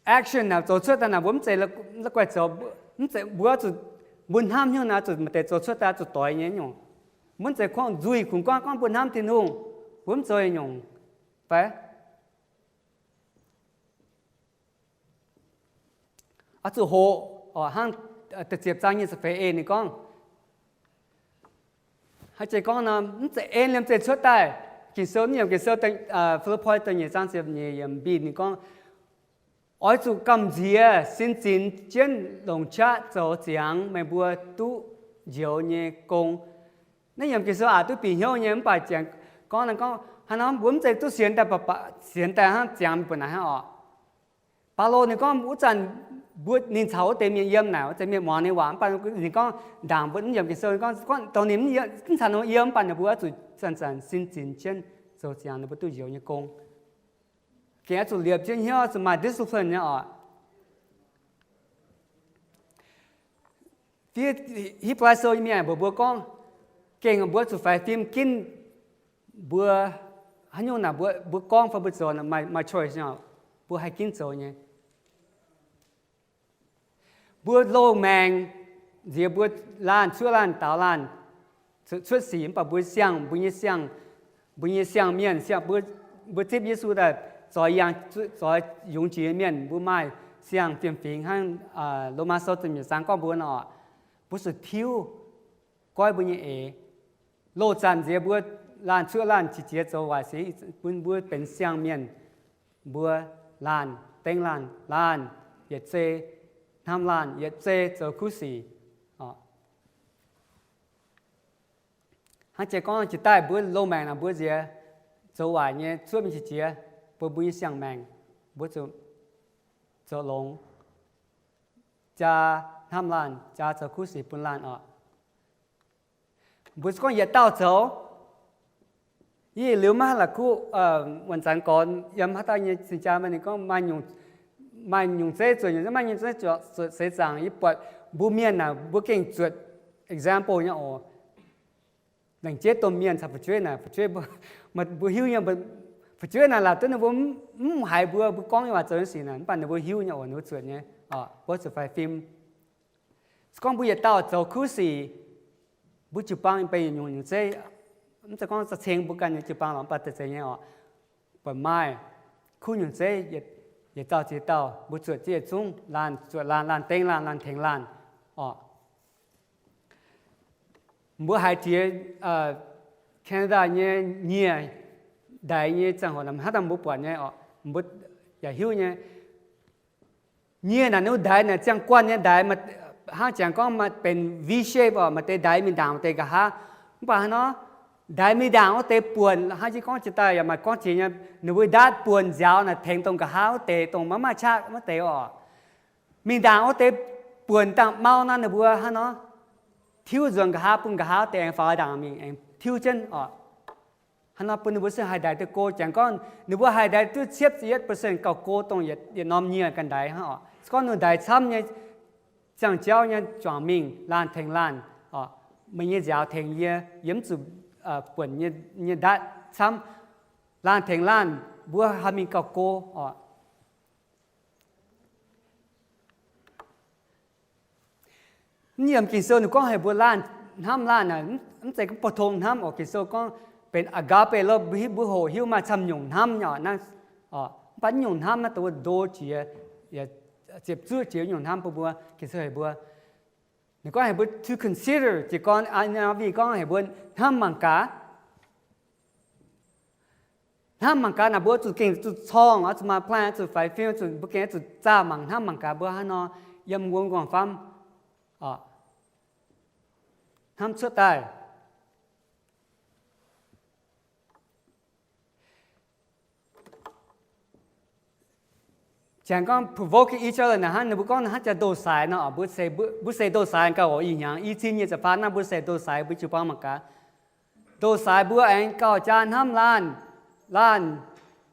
action naaic zoux cuotv daaih naaic mbuo mv zeiz la'guaih zoux, mv zeiz mbuo zuqc, mbuo hnamv hnyouv naaic zuqc maaih deix zoux cuotv daaih zuqc doix nyei nyungc. Mbuo mv zeiz gorngv nzuih kungx gorngv, gorngv mbuo hnamv Tin-Hungh, mbuo mv zoux nyungc fai? Oix zuqc hoqc, hnangv da'ziepc zaang nyei ziepc feix eix ninh gorngv, haaix jiex gorngv nor, mv zeiz en liemh zeih cuotv daaih. Ging-Sou, naaiv yiemc Ging-Sou, Fi^lipv^poi da'nyeic zaang ziepc nyeic yiemc mbic ninh gorngv, Oix zuqc gamh nziex sin zinx jienv longc qaqv zoux ziangx meih mbuo duqv njoux nyei gong. Naaiv yiem Ging-Sou aqc duqv bieqc hnyouv nyei, mv baac gorngv, gorngv haaix nor mbuo mv zeiz duqv sienx daaih, sienx daaih hnangv ziangx mingh buatc naaic hnangv oc. Baulo ninh gorngv wuov zanc mbuo, ninh caux wuov deix mienh yiem naaic, wuov deix mienh muangx ninh waac, mv baac ninh gorngv ndaangc mbuo mv yiem Ging-Sou, gorngv dongh ninh mv caux ninh yiem, mv baac ninh mbuo oix zuqc zanc-zanc sin zinx jienv zoux ziangx ninh mbuo duqv njoux nyei gong. Gengh oix zuqc liepc jienv hnyouv, oix zuqc maaih discipline nyei oc. Fiev Hipv^laa Sou nyei mienh mbuox mbuo gorngv, gengh mbuo zuqc faix fim ginv mbuo haaix nyungc naaic, mbuo gorngv fai mbuo zoux, maaih choice, mbuo haih ginv zoux nyei. Mbuo loz-maengc nziex mbuo laanh cuotv laanh daaux laanh cuotv sic, mv baac mbuo siang, mbuo nyei siang, mbuo nyei siang-mienh, mbuo zipv Yesu daaih zoix yangh, zoix yungz jiex nyei mienh, mbuo maaih siang fiem-fingx hnangv Lomaa Sou ziepc nyeic zaang gorngv mbuo nor, mbuo zuqc tiuv goiv mbuo nyei eix. Loz-zanc nziex mbuo laanh cuotv laanh qiex jiez zoux waaic sic, bun mbuo benx siang-mienh, mbuo laanh dengv laanh, laanh yietc zei hnamv laanh, yietc zei zoux kuv sic. Hnangv jiex gorngv jiex daaih mbuo loz-maengc naaic mbuo nziex zoux waaic nyei cuotv mingh qiex jiez, bun mbuo nyei siang-maengc, mbuo zuqc zoux longx, jaa hnamv laanh, jaa zoux kuv sic bun laanh oc. Mbuo gorngv yietc dauh zoux, yie liuz maiv haih la'kuqv, wuonh zanc gorx yiem haaix dauh nyei cing-jaa, ninh gorngv maaih nyungc zeiv zuotc, maaih nyungc zeiv zuotc seix zaangc. Yie buatc mbuo mienh naaic mbuo gengh zuotc example nyei oc. Laengz jeiv domh mienh caux fu'jueiv naaic, fu'jueiv, mbuo hiuv nyei, fu'jueiv naaic laaix duqv ninh mbuo mv haiz mbuo, mbuo gorngv nyei waac zoux nyei sic naaic, mv baac ninh mbuo hiuv nyei oc, ninh mbuo zuotc nyei. Mbuo zuqc faix fim. Se gorngv mbuo yietc dauh zoux kuv sic, mbuo jiu-baang benx yietc nyungc nyungc zeiv, mv zeiz gorngv za'ceng mbuo ganh nyei jiu-baang lorqc, mv baac deix zeiv nyei oc. Buatc maaih kuv nyungc zeiv, yietc dauh ziex dauh, mbuo zuotc zieqv yietc zungv, laanh zuotc laanh, laanh dengv laanh, laanh tengx laanh oc. Mbuo haiz jiex Canada nyei nyieh ndaix nyei ziangh hoc, hnangv daaih mbuo buatc nyei oc, mbuo yaac hiuv nyei. Nyieh naaic ninh ndaix naaic ziangh guanh nyei ndaix, hnangv jangx gorngv maaih benx V shape oc, maaih deix ndaix mingh ndaangc, maaih deix nqa'haav. Mv baac hnangv nor, ndaix mingh ndaangc wuov deix buonc, hnangv yie gorngv jiex daaih yaac maaih gorngv jiex nyei, ninh mbuo ndaatv buonc nziaaux naaic tengx dongh nqa'haav wuov deix, dongh maiv maaih qaqv wuov deix oc. Mingh ndaangc wuov deix buonc dangh mau nor, ninh mbuo hnangv nor tiuv nzuonx nqa'haav, bun nqa'haav wuov deix aengx faaux ndaangc mingh aengx tiuv jienv oc. Hnangv nor bun ninh mbuo se haih ndaix duqv go. Jangx gorngv ninh mbuo haih ndaix duqv cietv ziepc yietv percent gauh go dongh yietc norm nyieh ganh ndaix hnangv oc. Se gorngv ninh ndaix camv nyei, ziangh jauv nyei juangc mingh, laanh tengx laanh oc, meih nyei nziaaux tengx yie, yie mv zuqc buonc nyei ndaatv camv, laanh tengx laanh mbuo haih mingh gauh go oc. Mv yiem Ging-Sou ninh gorngv heuc mbuo laanh hnamv laanh naaic, mv zeiz gorngv pou-tong hnamv oc. Ging-Sou gorngv benx agape love, mbuo hoqc hiuv maaih camv nyungc hnamv nyei oc. Mv baac nyungc hnamv naaiv dongh wuov ndo jiex, ziepc zuoqv jiex nyungc hnamv bun mbuo. Ging-Sou heuc mbuo, ninh gorngv heuc mbuo to consider, jiez gorn N I V gorngv heuc mbuo hnamv mangc gaax. Hnamv mangc gaax naaic, mbuo zuqc gengh zuqc corngh, oix zuqc maaih plan, oix zuqc faix fim, zuqc mbuo gengh zuqc zaah mangc, hnamv mangc gaax mbuo haaix nor yiem wuov nqorngv-famv hnamv cuotv daaih. Jangx gorngv provoke each other naaic hnangv, ninh mbuo gorngv hnangv jaax ndoh saaix nor, mbuo se ndoh saaix gauh oc. Ih hnyangx i cin nyic ziepc faam naaiv mbuo se ndoh saaix, mbuo jiu-baang mangc gaax. Ndoh saaix mbuo aengx gauh jaa hnamv laanh, laanh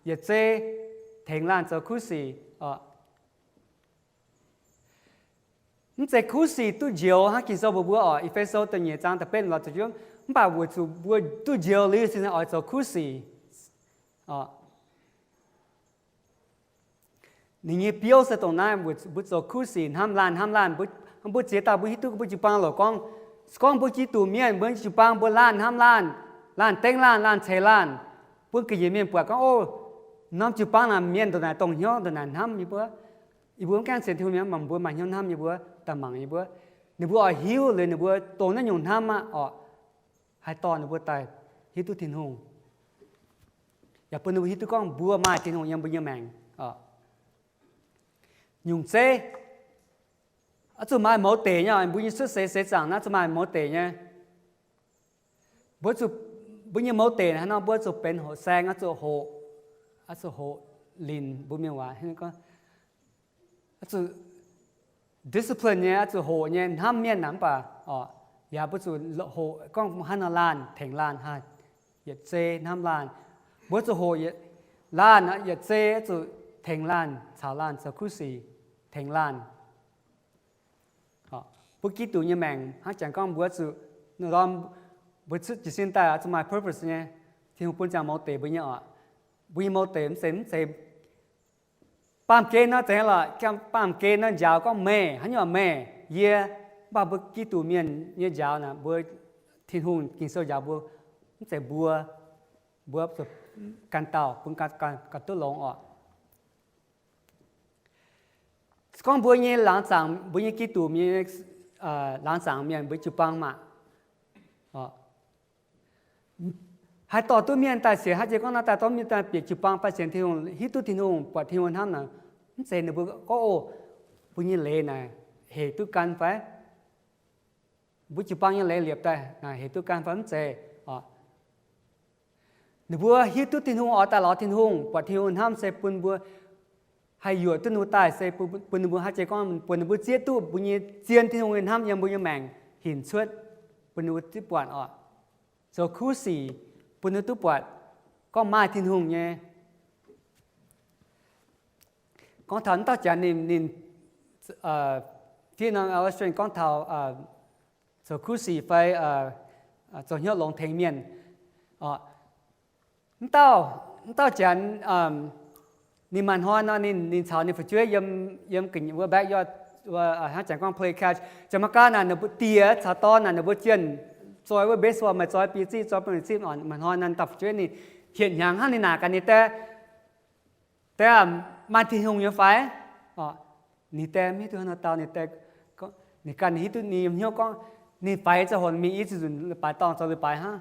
yietc zei tengx laanh zoux kuv sic oc. Mv zeiz kuv sic duqv njoux hnangv Ging-Sou mbuox mbuo oc, E^fe^so da'nyeic zaang da'betv lorz ziepc juov, mv baac weic zuqc mbuo duqv njoux liuz cingx oix zoux kuv sic. Ninh nyei biouv se dongh naaiv, mbuo zoux kuv sic hnamv laanh hnamv laanh. Mbuo ziex dauh mbuo hiuv duqv mbuo jiu-baang loc gorngv, se gorngv mbuo Giduc mienh mbuo jiu-baang mbuo laanh hnamv laanh, laanh dengv laanh, laanh ceix laanh, bun ga'nyiec mienh buatc gorngv, o, norm jiu-baang naaic mienh ndongc naaic dongh hnyouv ndongc naaic hnamv yie mbuo. Yie mbuo mv gaengh sienx Tin-Hungh mienh, mv baac mbuo maaih hnyouv hnamv yie mbuo, daaih mangc yie mbuo. Ninh mbuo oix hiuv liuz ninh mbuo dongh naaiv nyungc hnamv aqv oc, haih dorh ninh mbuo daaih hiuv duqv Tin-Hungh, yaac bun ninh mbuo hiuv duqv gorngv mbuo maaih Tin-Hungh yiem mbuo nyei maengc oc. nyungc zeiv. Oix zuqc maaih mouz deic nyei, mbuo nyei cuotv seix seix zaangc naaiv zuqc maaih mouz deic nyei. Mbuo zuqc, mbuo nyei mouz deic haaix nor, mbuo zuqc benx hoqc saeng, oix zuqc hoqc, oix zuqc hoqc linc, mbuo mienh waac discipline nyei, oix zuqc hoqc nyei hnamv mienh naaic mv baac, yaac mbuo zuqc hoqc gorngv haaix nor laanh tengx laanh, yietc zei hnamv laanh. Mbuo zuqc hoqc laanh, yietc zei zuqc tengx laanh, caux laanh zoux kuv sic, tengx laanh. Mbuo Giduc nyei maengc hnangv jangx gorngv mbuo zuqc, mbuo cuotv jiez sin daaih oix zuqc maaih purpose nyei. Tin-Hungh bun ziangh mouz deic mbuo nyei oc. Mbuo nyei mouz deic mv zeiz, mv zeiz baamh gen nor zeiz lorqc, baamh gen nor njaaux gorngv meih, haaix nyungc meih, yie, mv baac mbuo Giduc mienh nyei njaaux naaic, mbuo Tin-Hungh Ging-Sou njaaux mbuo, mv zeiz mbuo, mbuo zuqc gan dauh bun ganh duqv longx oc. Se gorngv mbuo nyei laangz zaangc, mbuo nyei Giduc nyei laangz zaangc mienh, mbuo jiu-baang maah, haih dorh duqv mienh daaih sienx, haaix jiex gorngv naaiv daaih dorh mienh daaih bieqc jiu-baang fai sienx Tin-Hungh, hiuv duqv Tin-Hungh, buatc Tin-Hungh hnamv naaic, mv zeiz ninh mbuo gorngv, o, mbuo nyei leiz naaic hec duqv gan fai? Mbuo jiu-baang nyei leiz liepc daaih naaic hec duqv gan fai? Mv zeiz oc. Ninh mbuo hiuv duqv Tin-Hungh oix daaih lorz Tin-Hungh, buatc Tin-Hungh hnamv se bun mbuo haih yuoqc duqv ninh mbuo daaih, se bun ninh mbuo haaix jiex gorngv, bun ninh mbuo zieqv duqv mbuo nyei zien Tin-Hungh nyei hnamv yiem mbuo nyei maengc hinc cuotv, bun ninh mbuo zieqv buatc oc. Zoux kuv sic bun ninh duqv buatc gorngv maaih Tin-Hungh nyei. Gorngv taux mv dauh janx ninh, ninh, fiev norm illustration gorngv taux zoux kuv sic fai zoux hnyouv longx tengx mienh. Mv dauh, mv dauh janx ninh maaih hnoi nor, ninh, ninh caux ninh fu'jueiv yiem, yiem ga'nyiec wuov backyard, hnangv janx gorngv play catch. Janx-Megaa naaic ninh mbuo die caux dorn naaic ninh mbuo jienh zoi wuov baseball, maaih zoi biei zipv, zoi biei zipv. Maaih hnoi nor, dauh fu'jueiv ninh hietc hnyangx hnangv, ninh naaic gaax ninh die, die, maaih Tin-Hungh nyei fai? Ninh die mv hiuv duqv haaix nor dau. Ninh die, ninh ganh hiuv duqv, ninh yiem hnyouv gorngv ninh faix ziangh hoc mingh i ziex nzunc leiz-baaix dorngh zoux leiz-baaix hnangv.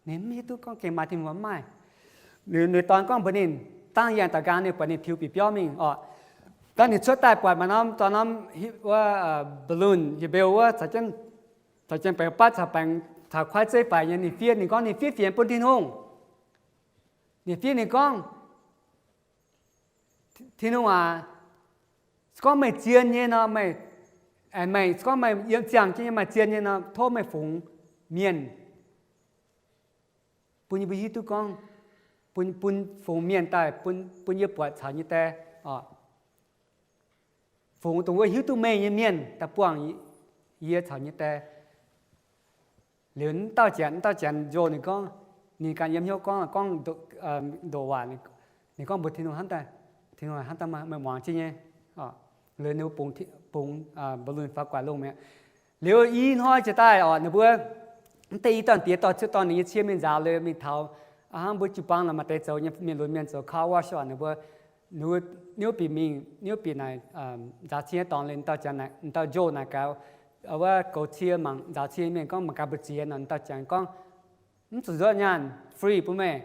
Ninh mv hiuv duqv gorngv gengh maaih Tin-Hungh fai mv maaih. Liuz, liuz dorn gorngv mbuox ninh, dangh yangh daux nqaang ninh buatc ninh tiux bif biauv mingh oc. Dangh ninh cuotv daaih buatc maaih norm, dorh norm wuov balloon, heuc mbeu wuov, caux jienv baengx batv caux baengx, caux kuaaiv zeiv faix nyei. Ninh fiev, ninh gorngv ninh fiev fienx bun Tin-Hungh. Ninh fiev, ninh gorngv, Tin-Hungh aac, se gorngv meih zien nyei nor, meih, meih, se gorngv meih yiem ziangh jienv nyei, maaih zien nyei nor, tov meih fungx mienh bun yie mbuo hiuv duqv gorngv, bun, bun fungx mienh daaih bun, bun yie buatc caux nyei die oc. Fungx dongh wuov hiuv duqv meih nyei mienh daaih buangh yie caux nyei die. Liuz mv dauh janx, mv dauh janx njoh ninh gorngv, ninh ganh yiem hnyouv gorngv, gorngv ndoqc waac, ninh gorngv mbuox Tin-Hungh hnamv daaih, Tin-Hungh hnamv daaih meih muangx jienv nyei. Liuz ninh mbuo bungx, bungx balloon faaux gu'nguaaic lungh mi'aqv. Liuz i hnoi jiex daaih oc, ninh mbuo mv deix i dauh diex dorh cietv dorn ninh nyei cie mingh nzaaux liuz mingh taux hnangv mbuo jiu-baang la'maah deix zoux nyei mienh, lunx mienh zoux car wash oc, ninh mbuo, ninh mbuo niouv bieqc mingh, niouv bieqc naaic nzaaux cie dorngx liuz, dauh janx, dauh njoh naaic gaax wuov goux cie mangc nzaaux cie mienh gorngv, mangc gaax mbu'ziex nor. Dauh janx gorngv, mv zuqc nzuonx nyaanh, free bun meih.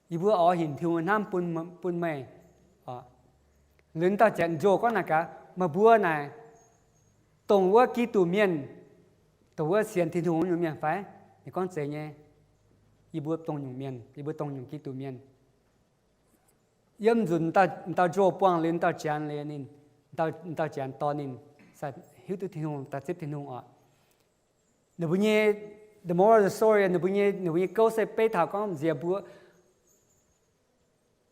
Yie mbuo oix hinc Tin-Hungh hnamv bun, bun meih. Liuz dauh janx njoh gorngv naaic gaax, meih mbuo naaic dongh wuov Giduc mienh, dongh wuov sienx Tin-Hungh nyungc mienh fai? Ninh gorngv, zeiz nyei. Yie mbuo dongh nyungc mienh, yie mbuo dongh nyungc Giduc mienh. Yiem nzunc dauh njoh buangh liuz, dauh janx liuz ninh, dauh janx dorh ninh hiuv duqv Tin-Hungh, daaih zipv Tin-Hungh oc. Ninh mbuo nyei, the moral of the story, ninh mbuo nyei, ninh mbuo nyei gouv se beiv taux gorngv nziex mbuo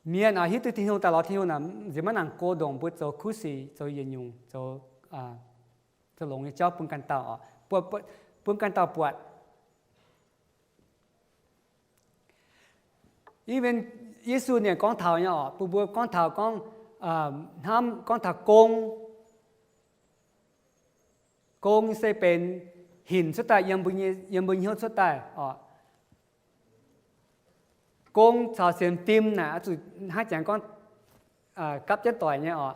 mienh oix hiuv duqv Tin-Hungh daaih lorz Tin-Hungh naaic, nziex maiv nangc go ndongc mbuo zoux kuv sic, zoux yietc nyungc, zoux, zoux longx nyei jauv bun ganh dauh oc, bun ganh dauh buatc. Even Yesu ninh gorngv taux nyei oc, bun mbuo gorngv taux gorngv, hnamv gorngv taux gong. Gong se benx hinc cuotv daaih yiem mbuo hnyouv cuotv daaih oc. Gong caux sienx fim naaic oix zuqc hnangv jangx gorngv gapv jienv doic nyei oc.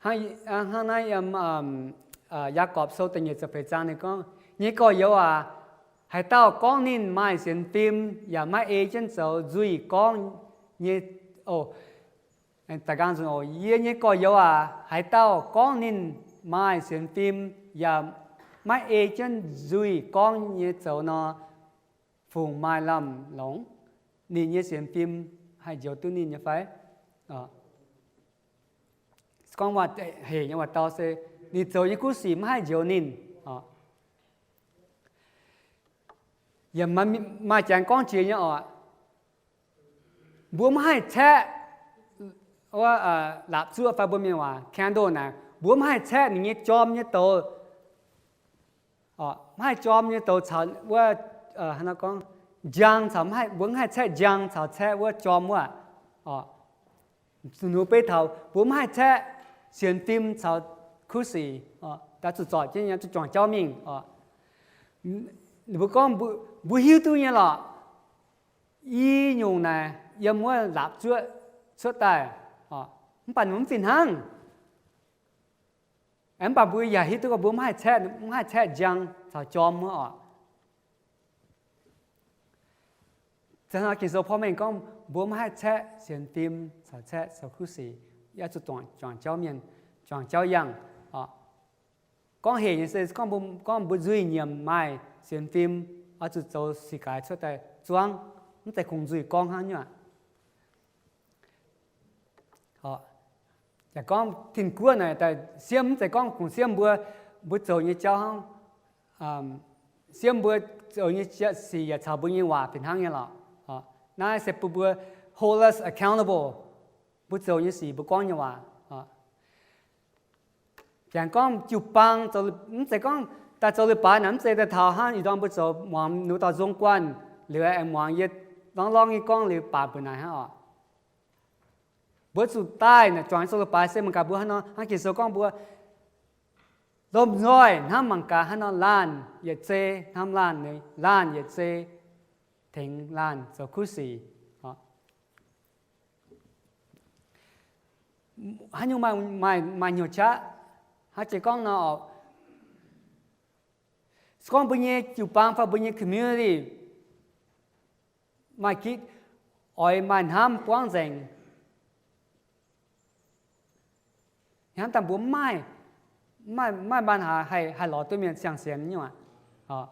Hnangv naaiv yiem Yaagorpc Sou da'nyeic ziepc feix zaang ninh gorngv, nyei gorx-youz aac, haaix dauh gorngv ninh maaih sienx fim yaac maiv ei jienv zoux nzuih gorngv nyei, o, Da'nqaang nzunc oc. Yie nyei gorx-youz aac, haaix dauh gorngv ninh maaih sienx fim yaac maiv ei jienv nzuih gorngv nyei zoux nor, fungc maaih lamh longc? Ninh nyei sienx fim haih njoux duqv ninh nyei fai? Gorngv waac-hec nyei waac-dau se ninh zoux nyei kuv sic maiv haih njoux ninh. Yaac maaih jangx gorngv jiex nyei oc. Mbuo maiv haih caeqv, wuov, laapc zuoqv fai mbuo mienh waac candle naaic, mbuo maiv haih caeqv ninh nyei jorm nyei douz. Maiv haih jorm nyei douz caux wuov, gorngv njang caux, mbuo maiv haih caeqv njang caux caeqv wuov jorm wuov. Zuqc beiv taux mbuo maiv haih caeqv sienx fim caux kuv sic, daaih zuqc zorc jienv nyei, zuqc juangc jauv mingh. Ninh mbuo gorngv mbuo hiuv duqv nyei lorqc, i nyungc naaic yiem wuov laapc zuoqv cuotv daaih, mv baac ninh mv fih hnangv. Mv baac mbuo yaac hiuv duqv gorngv mbuo maiv haih caeqv, maiv haih caeqv njang caux jorm wuov oc. Ging-Sou porv mengh gorngv mbuo maiv haih caeqv sienx fim caux caeqv zoux kuv sic, yaac zuqc juangc jauv mienh, juangc jauv yangh. Gorngv hec nyei se gorngv mbuo nzuih nyiemc maaih sienx fim, oix zuqc zoux sic gaaix cuotv daaih zuangv, mv zeiz kungx nzuih gorngv hnangv nyei aqv. Yaac gorngv tin-guoqv naaic daaih siemv, mv zeiz gorngv kungx siemv mbuo, mbuo zoux nyei jauv hnangv. Siemv mbuo zoux nyei sic yaac caux mbuo nyei waac fih hnangv nyei lorqc. Naaiv se bun mbuo hold us accountable, mbuo zoux nyei sic, mbuo gorngv nyei waac. Jangx gorngv jiu-baang, mv zeiz gorngv daaih zoux leiz-baaix naaic, mv zeiz daaih taux hnangv ih ndorm mbuo zoux muangx nux dauh nzong guanh liuz aengx muangx yie lorngv lorngv nyei gorngv liuz baac mbuo naaic hnangv oc. Mbuo zuqc daaih naaic juangc zoux leiz-baaix se mangc gaax mbuo hnangv nor, hnangv Ging-Sou gorngv mbuo lomh nzoih hnamv mangc gaax hnangv nor laanh yietc zei hnamv laanh, laanh yietc zei tengx laanh zoux kuv sic. Haaix nyungc maaih, maaih hnyouv qaqv, hnangv jiex gorngv nor, se gorngv mbuo nyei jiu-baang fai mbuo nyei community maaih gitv oix maaih hnamv buangv nzengc, hnamv daaih mbuo maiv maaih, maiv maaih baan haaix haih lorz duqv mienh siang-sienx nyei aqv.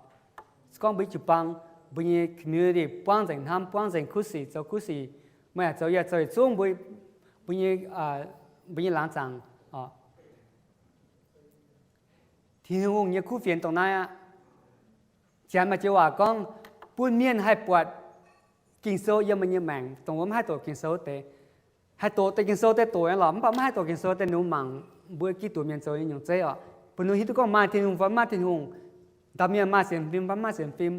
Se gorngv mbuo nyei jiu-baang, mbuo nyei community buangv nzengc hnamv, buangv nzengc kuv sic, zoux kuv sic, meih yaac zoux, yie yaac zoux yietc zungv mbuo, mbuo nyei, mbuo nyei laangz zaangc. Tin-Hungh nyei kuv fienx dongh naaiv aqv. Janx maaih joux waac gorngv, bun mienh haih buatc Ging-Sou yiem meih nyei maengc, dongh wuov maiv haih doqc Ging-Sou deix. Haih doqc deix Ging-Sou deix doqc nyei lorqc, mv baac maiv haih doqc Ging-Sou deix nux mangc mbuo Giduc mienh zoux nyei nyungc zeiv oc. Bun ninh hiuv duqv gorngv maaih Tin-Hungh fai maiv maaih Tin-Hungh, dauh mienh maaih sienx fim fai maiv maaih sienx fim,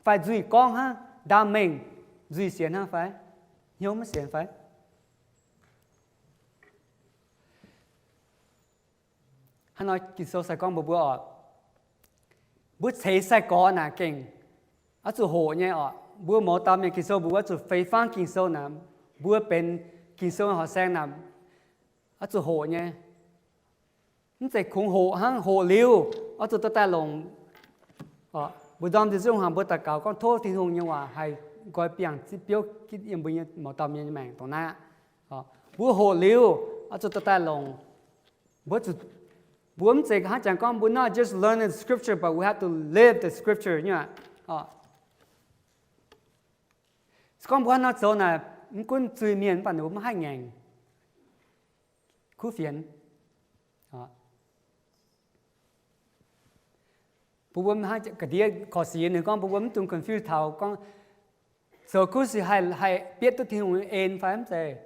fai nzuih gorngv hnangv, ndaam mengh nzuih sienx hnangv fai, hnyouv maiv sienx fai. Hnangv nor Ging-Sou se gorngv mbuox mbuo oc, mbuo ceix sai-gorx naaic gengh oix zuqc hoqc nyei oc. Mbuo mouz dauh mienh Ging-Sou mbuox oix zuqc fei fangv Ging-Sou naaic, mbuo benx Ging-Sou horqc saeng naaic, oix zuqc hoqc nyei. Mv zeiz kungx hoqc hnangv, hoqc liuz oix zuqc dorh daaih longc. Mbuo ndorm nziex zungv hnangv mbuo daux gaux gorngv tov Tin-Hungh nyei waac haih nqoi biangh zipv biouv gitv yiem mbuo nyei mouz dauh mienh nyei maengc dongh naaiv aqv. Mbuo hoqc liuz oix zuqc dorh daaih longc. Mbuo zuqc, mbuo mv zeiz hnangv jangx gorngv mbuo not just learn the scripture but we have to live the scripture nyei aqv. Se gorngv mbuo hnangv nor zoux naaic, mv gunv zuiz-mienh mv baac ninh mbuo maiv haih ngaengc kuv fienx. Bun mbuo hnangv ga'ndiev korv-six ninh gorngv bun mbuo mv dungx confuse taux gorngv zoux kuv sic haih, haih bietv duqv Tin-Hungh nyei en fai mv zeiz.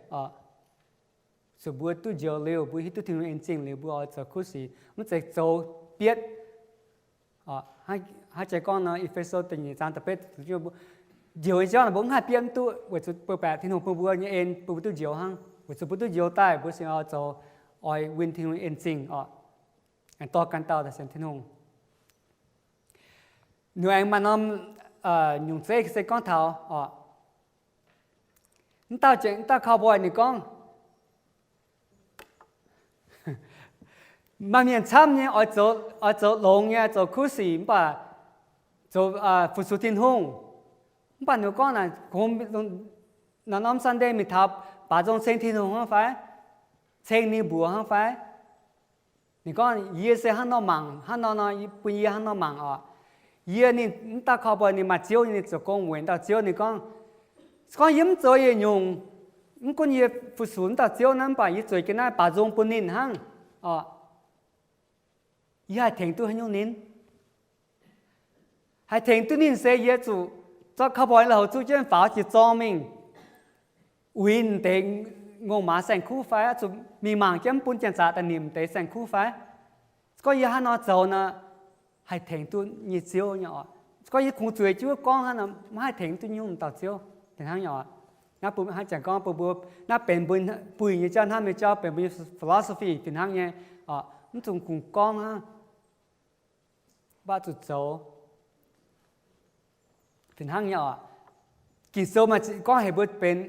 Zuqc mbuo duqv njoux liuz, mbuo hiuv duqv Tin-Hungh en zingh liuz, mbuo oix zoux kuv sic, mv zeiz zoux bietv. Hnangv jiex gorngv nor, E^fe^so da'nyeic zaang da'betv, njoux nyei jauv naaic mbuo mv haih bietv mv duqv, weic zuqc bou baeqc Tin-Hungh bun mbuo nyei en bun mbuo duqv njoux hnangv. Weic zuqc mbuo duqv njoux daaih, mbuo sienx oix zoux, oix win Tin-Hungh en zingh oc. Aengx dorh gan dauh daaih sienx Tin-Hungh. Ninh aengx maaih norm nyungc zeiv se gorngv taux oc, mv dauh, mv dauh cowboy ninh gorngv, maaih mienh camv nyei oix zoux, oix zoux longx nyei, zoux kuv sic mv baac zoux fu-sux Tin-Hungh. Mv baac ninh gorngv naaic, kungx norm-norm Sunday mingh taux baaux nzung ceng Tin-Hungh hnangv fai? Ceng ninh mbuox hnangv fai? Ninh gorngv, yie se hnangv nor mangc, hnangv nor nor bun yie hnangv nor mangc oc. Yie ninh mv dauh cowboy ninh maaih ziouv, ninh zoux gong weic dauh ziouv. Ninh gorngv, se gorngv yie mv zoux yietc nyungc, mv gunv yie fu-sux mv dauh ziouv naaiv, mv baac yie zueiz jienv naaiv baaux nzung bun ninh hnangv oc, yie haih tengx duqv haaix nyungc ninh? Haih tengx duqv ninh se yie zuqc zorqv cowboy lui-houx zuqv jienv faaux jiex zorng mingh, uix deix ngongh maaz saeng-kuv fai? Zuqc mingh mangc jienv mv bun janx-zaqc daaih nimc deix saeng-kuv fai? Se gorngv yie hnangv nor zoux nor, haih tengx duqv nyei ziouv nyei oc. Se gorngv yie kungx zueiz jienv wuov gorngv hnangv nor, maiv haih tengx duqv nyungc dauh ziouv. Fih hnangv nyei oc. Naaiv bun haaix zanc gorngv bun mbuo, naaiv benx mbuo buih nyei jauv, hnamv nyei jauv, benx mbuo nyei philosophy fih hnangv nyei oc. Mv dungx kungx gorngv hnangv, mv baac zuqc zoux. Fih hnangv nyei oc. Ging-Sou maaih gorngv heuc mbuo benx,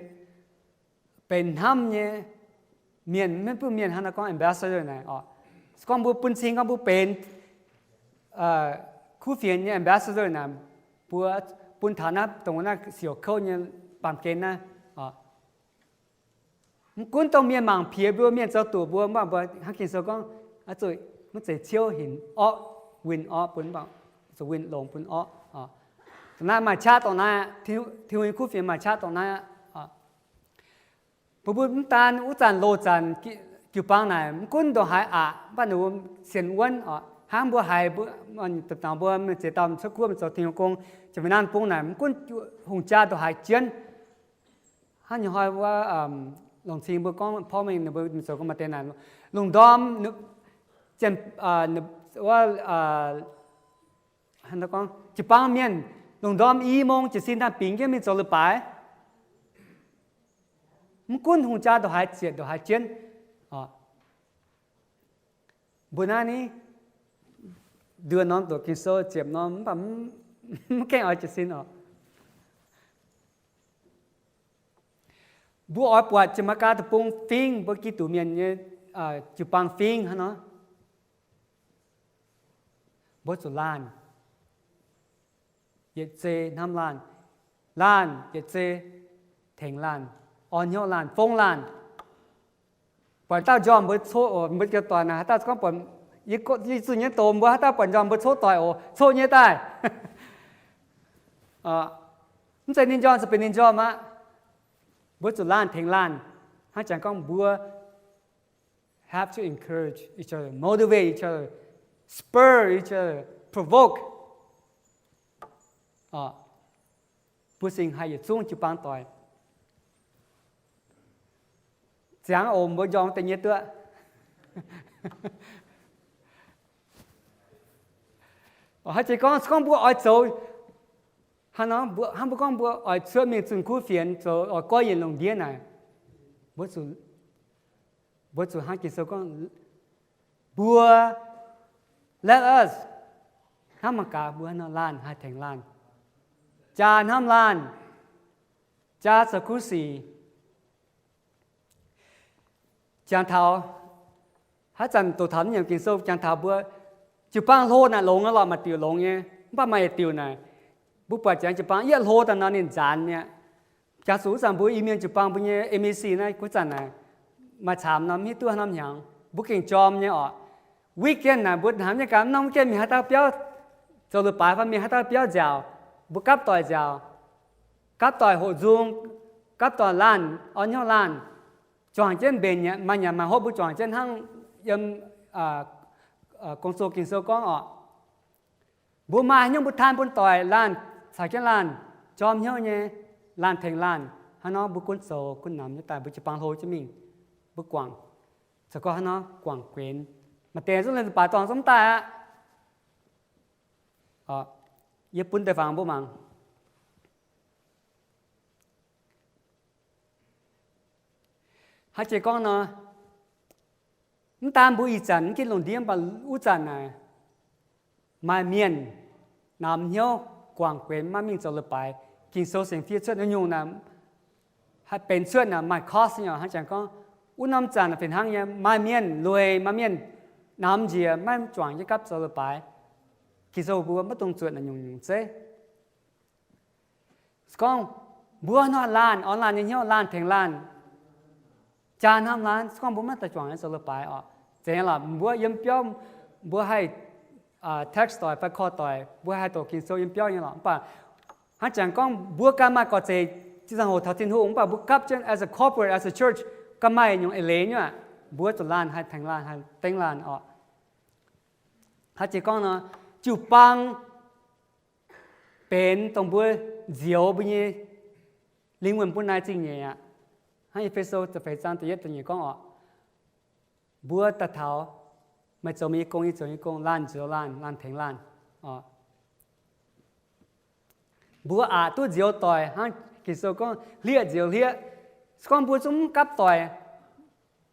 benx hnamv nyei mienh, maiv bun mienh hnangv naaiv gorngv ambassador naaic oc. Se gorngv mbuo bun cing gorngv mbuo benx kuv fienx nyei ambassador naaic, mbuo bun taux naaiv dongh naaiv siouc kouv nyei baamh gen naaiv oc. Mv gunv dongh mienh mangc piex mbuo, mienh zoux duqv mbuo, mv baac mbuo hnangv Ging-Sou gorngv, zuqc maiv zeiz ciouv hinc orqv, winh orqv bun, mv baac zuqc winh longx bun orqv. Dongh naaiv maaih qaqv dongh naaiv, Tin-Hungh nyei kuv fienx maaih qaqv dongh naaiv. Bun mbuo mv daan wuov zanc loz zanc jiu-baang naaic, mv gunv ndongc haaix aqc, mv baac ninh mbuo sienx wuonv oc. Hnangv mbuo haiz mbuo, mbuo mienh ziex dauh cuotv guoqv mingh zoux Tin-Hungh gong, jiex mingh naaiv bung naaic, mv gunv hungh jaa ndongc haaix jienv. Hnangv nyei hnoi wuov, longc cing mbuo gorngv porv mengh ninh mbuo zoux gong maaih deix naaic, lungh ndorm, jiu-baang mienh lungh ndorm i mong jiez sin daaih bingx jienv mingh zoux leiz-baaix. Mv gunv hungh jaa ndongc haaix zietc ndongc haaix jienv. Mbuo naaiv ni, nduoh norm doqc Ging-Sou ziepc norm, mv baac mv gaengh oix jiez sin oc. Mbuo oix buatc Jamaika deic-bung fingx, mbuo Giduc mienh nyei jiu-baang fingx hnangv nor, mbuo zuqc laanh yietc zei hnamv laanh, laanh yietc zei tengx laanh, orn hnyouv laanh, fongv laanh. Buatc dauh njormh mbuo coqv oc, mbuo ganh doic naaic haaix dauh gorngv buatc, yie zunh nyei doz mbuo haaix dauh buatc njormh mbuo coqv doic oc, coqv nyei daaih. Mv zeiz ninh njormh se benx ninh njormh aqv. Mbuo zuqc laanh tengx laanh. Hnangv jangx gorngv mbuo have to encourage each other, motivate each other, spur each other, provoke. Mbuo singx haih yietc zungv jiu-baang doic. Ziangx oc, mbuo njormh deix nyei duqv. Haaix jiex gorngv, gorngv mbuo oix zoux hnangv nor, hnangv mbuo gorngv mbuo oix cuotv mingh zunh kuv fienx zoux oix goiv yienc lungh ndiev naaic, mbuo zuqc hnangv Ging-Sou gorngv, mbuo, let us, hnamv mangc gaax mbuo nor laanh haih tengx laanh, jaa hnamv laanh, jaa zoux kuv sic. Jangx taux, haaix zanc doqc taux naaiv nyungc Ging-Sou jangx taux mbuo jiu-baang hlo naaic longx aqv lorqc, maaih diuc longx nyei, mv baac maaih yietc diuc naaic, mbuo buatc jangx jiu-baang yietv hlo daaih nor ninh nzaanx mi'aqv. Jangx zuqc wuov zanc mbuo Iu-Mienh jiu-baang mbuo nyei M E C naaiv, wuov zanc naaiv maaih camv norm hiuv duqv haaix norm hnyangx, mbuo gengh jorm nyei orqc. Weekend naaic mbuo hnamv nyei gaax, norm weekend mingh haaix dauh biauv zoux leiz-baaix fai mingh haaix dauh biauv nziaauc, mbuo gapv doic nziaauc, gapv doic hoqc nzung, gapv doic laanh, orn hnyouv laanh, juangc jienv mbenc maaih nyanc maaih hopv, mbuo juangc jienv hnangv yiem Gong-Zoh Ging-Sou gorngv orqc. Mbuo maaih haaix nyungc mbuo taan bun doic, laanh caux jienv laanh jorm hnyouv nyei, laanh tengx laanh. Hnangv nor mbuo gunv zoux gunv namx nyei daaih mbuo jiu-baang hlo jienv mingh, mbuo guangc, zoux gorngv hnangv nor guangc guenx. Maaih deix zungv leiz-baaix dorngh zungv mv daaih aqv. Yie bun deix fangx mbuo mangc. Haaix jiex gorngv nor, mv daan mbuo ih zanc mv ginv lungh ndiev, mv baac wuov zanc naaic maaih mienh namx hnyouv guangc guenx maiv mingh zoux leiz-baaix. Ging-Sou singx fiev cuotv nyungc-nyungc naaic haih benx cuotv naaic maaih cost nyei. Hnangv jangx gorngv wuov norm zanc fih hnangv nyei, maaih mienh lueic, maaih mienh namx njiec maiv juangc jienv gapv zoux leiz-baaix. Ging-Sou mbuo maiv dungx zuotc naaic nyungc-nyungc zeiv. Se gorngv Mbuo nor laanh, orn laanh nyei hnyouv, laanh tengx laanh, jaa hnamv laanh. Se gorngv mbuo maiv daaih juangc nyei zoux leiz-baaix oc, zeiz nyei lorqc. Mbuo yiem biauv, mbuo haih text doic fai call doic, mbuo haih doqc Ging-Sou yiem biauv nyei lorqc. Mv baac hnangv jangx gorngv mbuo ganh maaih gorx-zeic ziangh hoc taux Tin-Hungh, mv baac mbuo gapv jienv as a corporate, as a church, ganh maaih nyungc eix leiz nyei aqv. Mbuo zuqc laanh haih tengx laanh, haih dengv laanh oc. Hnangv jiex gorngv nor, jiu-baang benx dongh mbuo nzioux mbuo nyei lingh wuonh bun naaiv zingh nyeic aqv. Hnangv E^fe^so da'feix zaang da'yietv da'nyeic gorngv oc, mbuo daaih taux, meih zoux meih nyei gong, yie zoux yie nyei gong, laanh nzioux laanh, laanh tengx laanh oc. Mbuo aqc duqv nzioux doic hnangv Ging-Sou gorngv, hlieqv nzioux hlieqv. Se gorngv mbuo zungv mv gapv doic,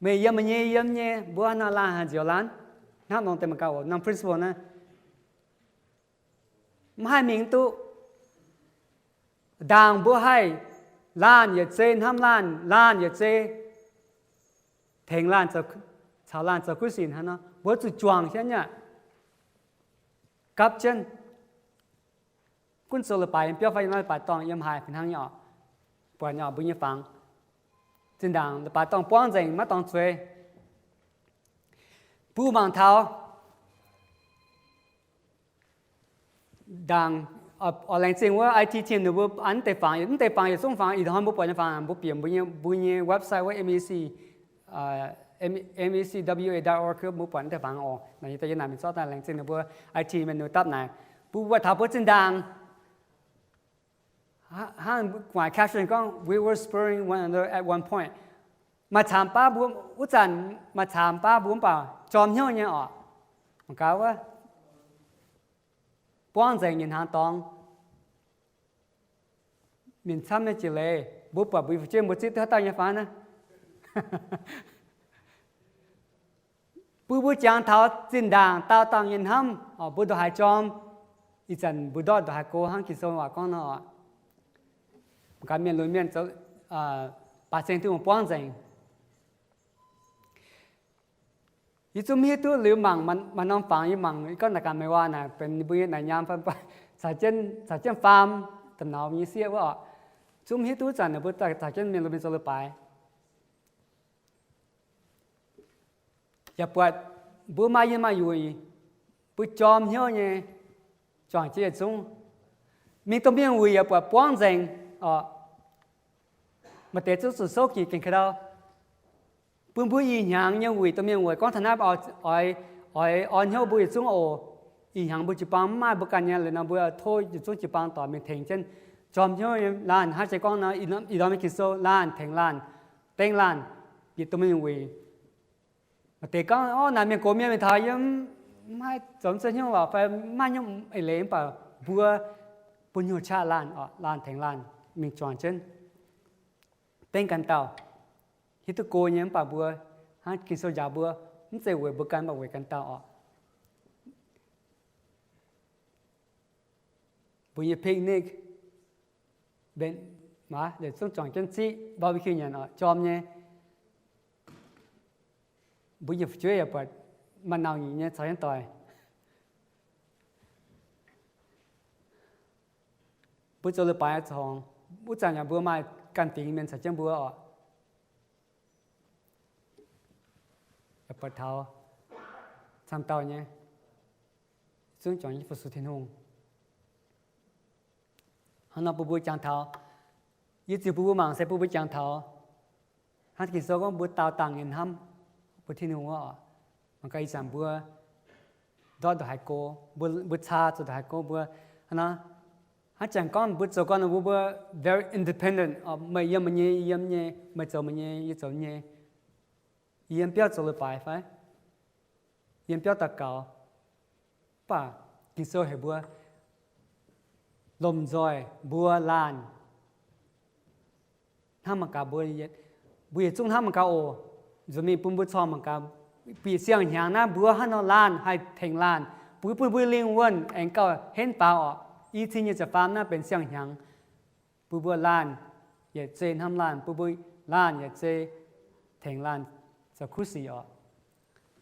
meih yiem meih nyei, yie yiem nyei, mbuo nor laanh haih nzioux laanh? Hnangv nor deix mangc gaax oc, norm principle naaiv mv haih mingh duqv. Ndaangc mbuo haih laanh yietc zei hnamv laanh, laanh yietc zei tengx laanh, caux laanh zoux kuv sic hnangv nor, mbuo zuqc juangc jienv nyei aqv. Gapv jienv. Gunv zoux leiz-baaix yiem biauv fai yiem naaiv leiz-baaix dorngh yiem haaix fih hnangv nyei oc, buatc nyei oc, mbuo nyei fangx. Zinh ndaangc leiz-baaix dorngh buangv nzengc maiv dorngx zueiz. Mbuo mangc taux ndaangc oix laengz zingh wuov I T team ninh mbuo an mv deix fangx, mv deix fangx yietc zungv fangx ih hnoi mbuo buatc nyei fangx, mbuo bieqc mbuo nyei website wuov M E C, M E C W A dot org, mbuo buatc mv deix fangx oc. Naaic yie daaih yie naaic mingh zorqv daaih laengz zingh ninh mbuo I T mienh ninh mbuo dapv naaic. Mbuo buatc taux mbuo zinh ndaangc hnangv gu'nguaaic caption gorngv, we were spurring one another at one point. Maaih camx baav mbuo, wuov zanc maaih camx baav mbuo mv baac jorm hnyouv nyei oc. Mangc gaax wuov, buangv nzengc nyei hnaangx dorngx. Mienh camv nyei jiex leiz, mbuo buatc mbuo fu'jueiv mbuo zipv duqv haaix dauh nyei fai naaiv? Bun mbuo jangx taux zinh ndaangc daauh dauh nyei hnamv, mbuo ndongc haaix jorm, ih zanc mbuo ndortv ndongc haaix go hnangv Ging-Sou waac gorngv nor oc. Mangc gaax mienh lunx mienh zoux, baac ceng Tin-Hungh buangv nzengc. Yie zungv mv hiuv duqv liuz mangc maaih norm fangx, yie mangc yie gorngv naaic ganh meih waac naaic benx mbuo nyei naaic nyaam fai caux jienv faam da'naux nyei sieqv wuov oc. Zungv mv hiuv duqv zanc ninh mbuo caux jienv mienh lunx mienh zoux leiz-baaix. Yaac buatc mbuo maaih yie maaih yuic, mbuo jorm hnyouv nyei juangc jienv yietc zungv. Mingh domh mienh wuic yaac buatc buangv nzengc oc. Maaih deix zungv zuqc souv jiex gengh ka'ndau. Bun mbuo ih hnyangx nyei wuic domh mienh wuic gorngv taux naaiv oix, oix orn hnyouv mbuo yietc zungv oc. Ih hnyangx mbuo jiu-baang mv maaih mbuo ganh nyei liuz nor, mbuo tov yietc zungv jiu-baang doic mingh tengx jienv jorm hnyouv nyei laanh, hnangv jiex gorngv nor, ih ndorm nyei Ging-Sou, laanh tengx laanh, dengv laanh, bieqc domh mienh wuic. Maaih deix gorngv, orv, naaic mienh gox mienh mingh taux yiem mv haih zoux mv zeiz hnyouv lorqc fai mv maaih hnyouv eix leiz, mv baac mbuo bun hnyouv qaqv laanh, laanh tengx laanh mingh juangc jienv dengv ganh dauh. Hiuv duqv go nyei, mv baac mbuo hnangv Ging-Sou njaaux mbuo, mv zeiz weic mbuo ganh, mv baac weic ganh dauh oc. Mbuo nyei picnic, zungv juangc jienv ziqv barbecue nyanc oc, jorm nyei. Mbuo nyei fu'jueiv yaac buatc maaih nauc nyungc nyei caux jienv doic. Mbuo zoux leiz-baaix corngx, wuov zanc yaac mbuo maaih ganh fingx mienh caux jienv mbuo oc. Yaac buatc taux camv dauh nyei, zungv juangc nyei fu-sux Tin-Hungh. Hnangv nor bun mbuo jangx taux, yie ziux bun mbuo mangc se bun mbuo jangx taux hnangv Ging-Sou gorngv mbuo daauh dangh nyei hnamv bun Tin-Hungh wuov oc. Mangc gaax ih zanc mbuo ndortv ndongc haaix go, mbuo caa zoux ndongc haaix go, mbuo hnangv nor, hnangv jangx gorngv mbuo zoux gong mbuo, mbuo very independent, meih yiem meih nyei, yie yiem nyei, meih zoux meih nyei, yie zoux nyei. Yie yiem biauv zoux leiz-baaix fai yiem biauv daux gaux. Mv baac Ging-Sou heuc mbuo lomh nzoih mbuo laanh hnamv mangc gaax mbuo, mbuo yietc zungv hnamv mangc gaax oc. Nzuonx mingh bun mbuo corng mangc gaax, bieqc siang-hnyangx naaiv mbuo hnangv nor laanh haih tengx laanh, bun, bun mbuo lingh wuonh aengx gauh henv faaux oc. I cin nyic ziepc faam naaiv benx siang-hnyangx, bun mbuo laanh yietc zei hnamv laanh, bun mbuo laanh yietc zei tengx laanh zoux kuv sic oc.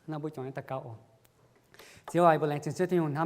Hnangv nor mbuo juangc nyei daux gaux oc. Ziouv aac, mbuo laengz zingh Ziouv Tin-Hungh hnamv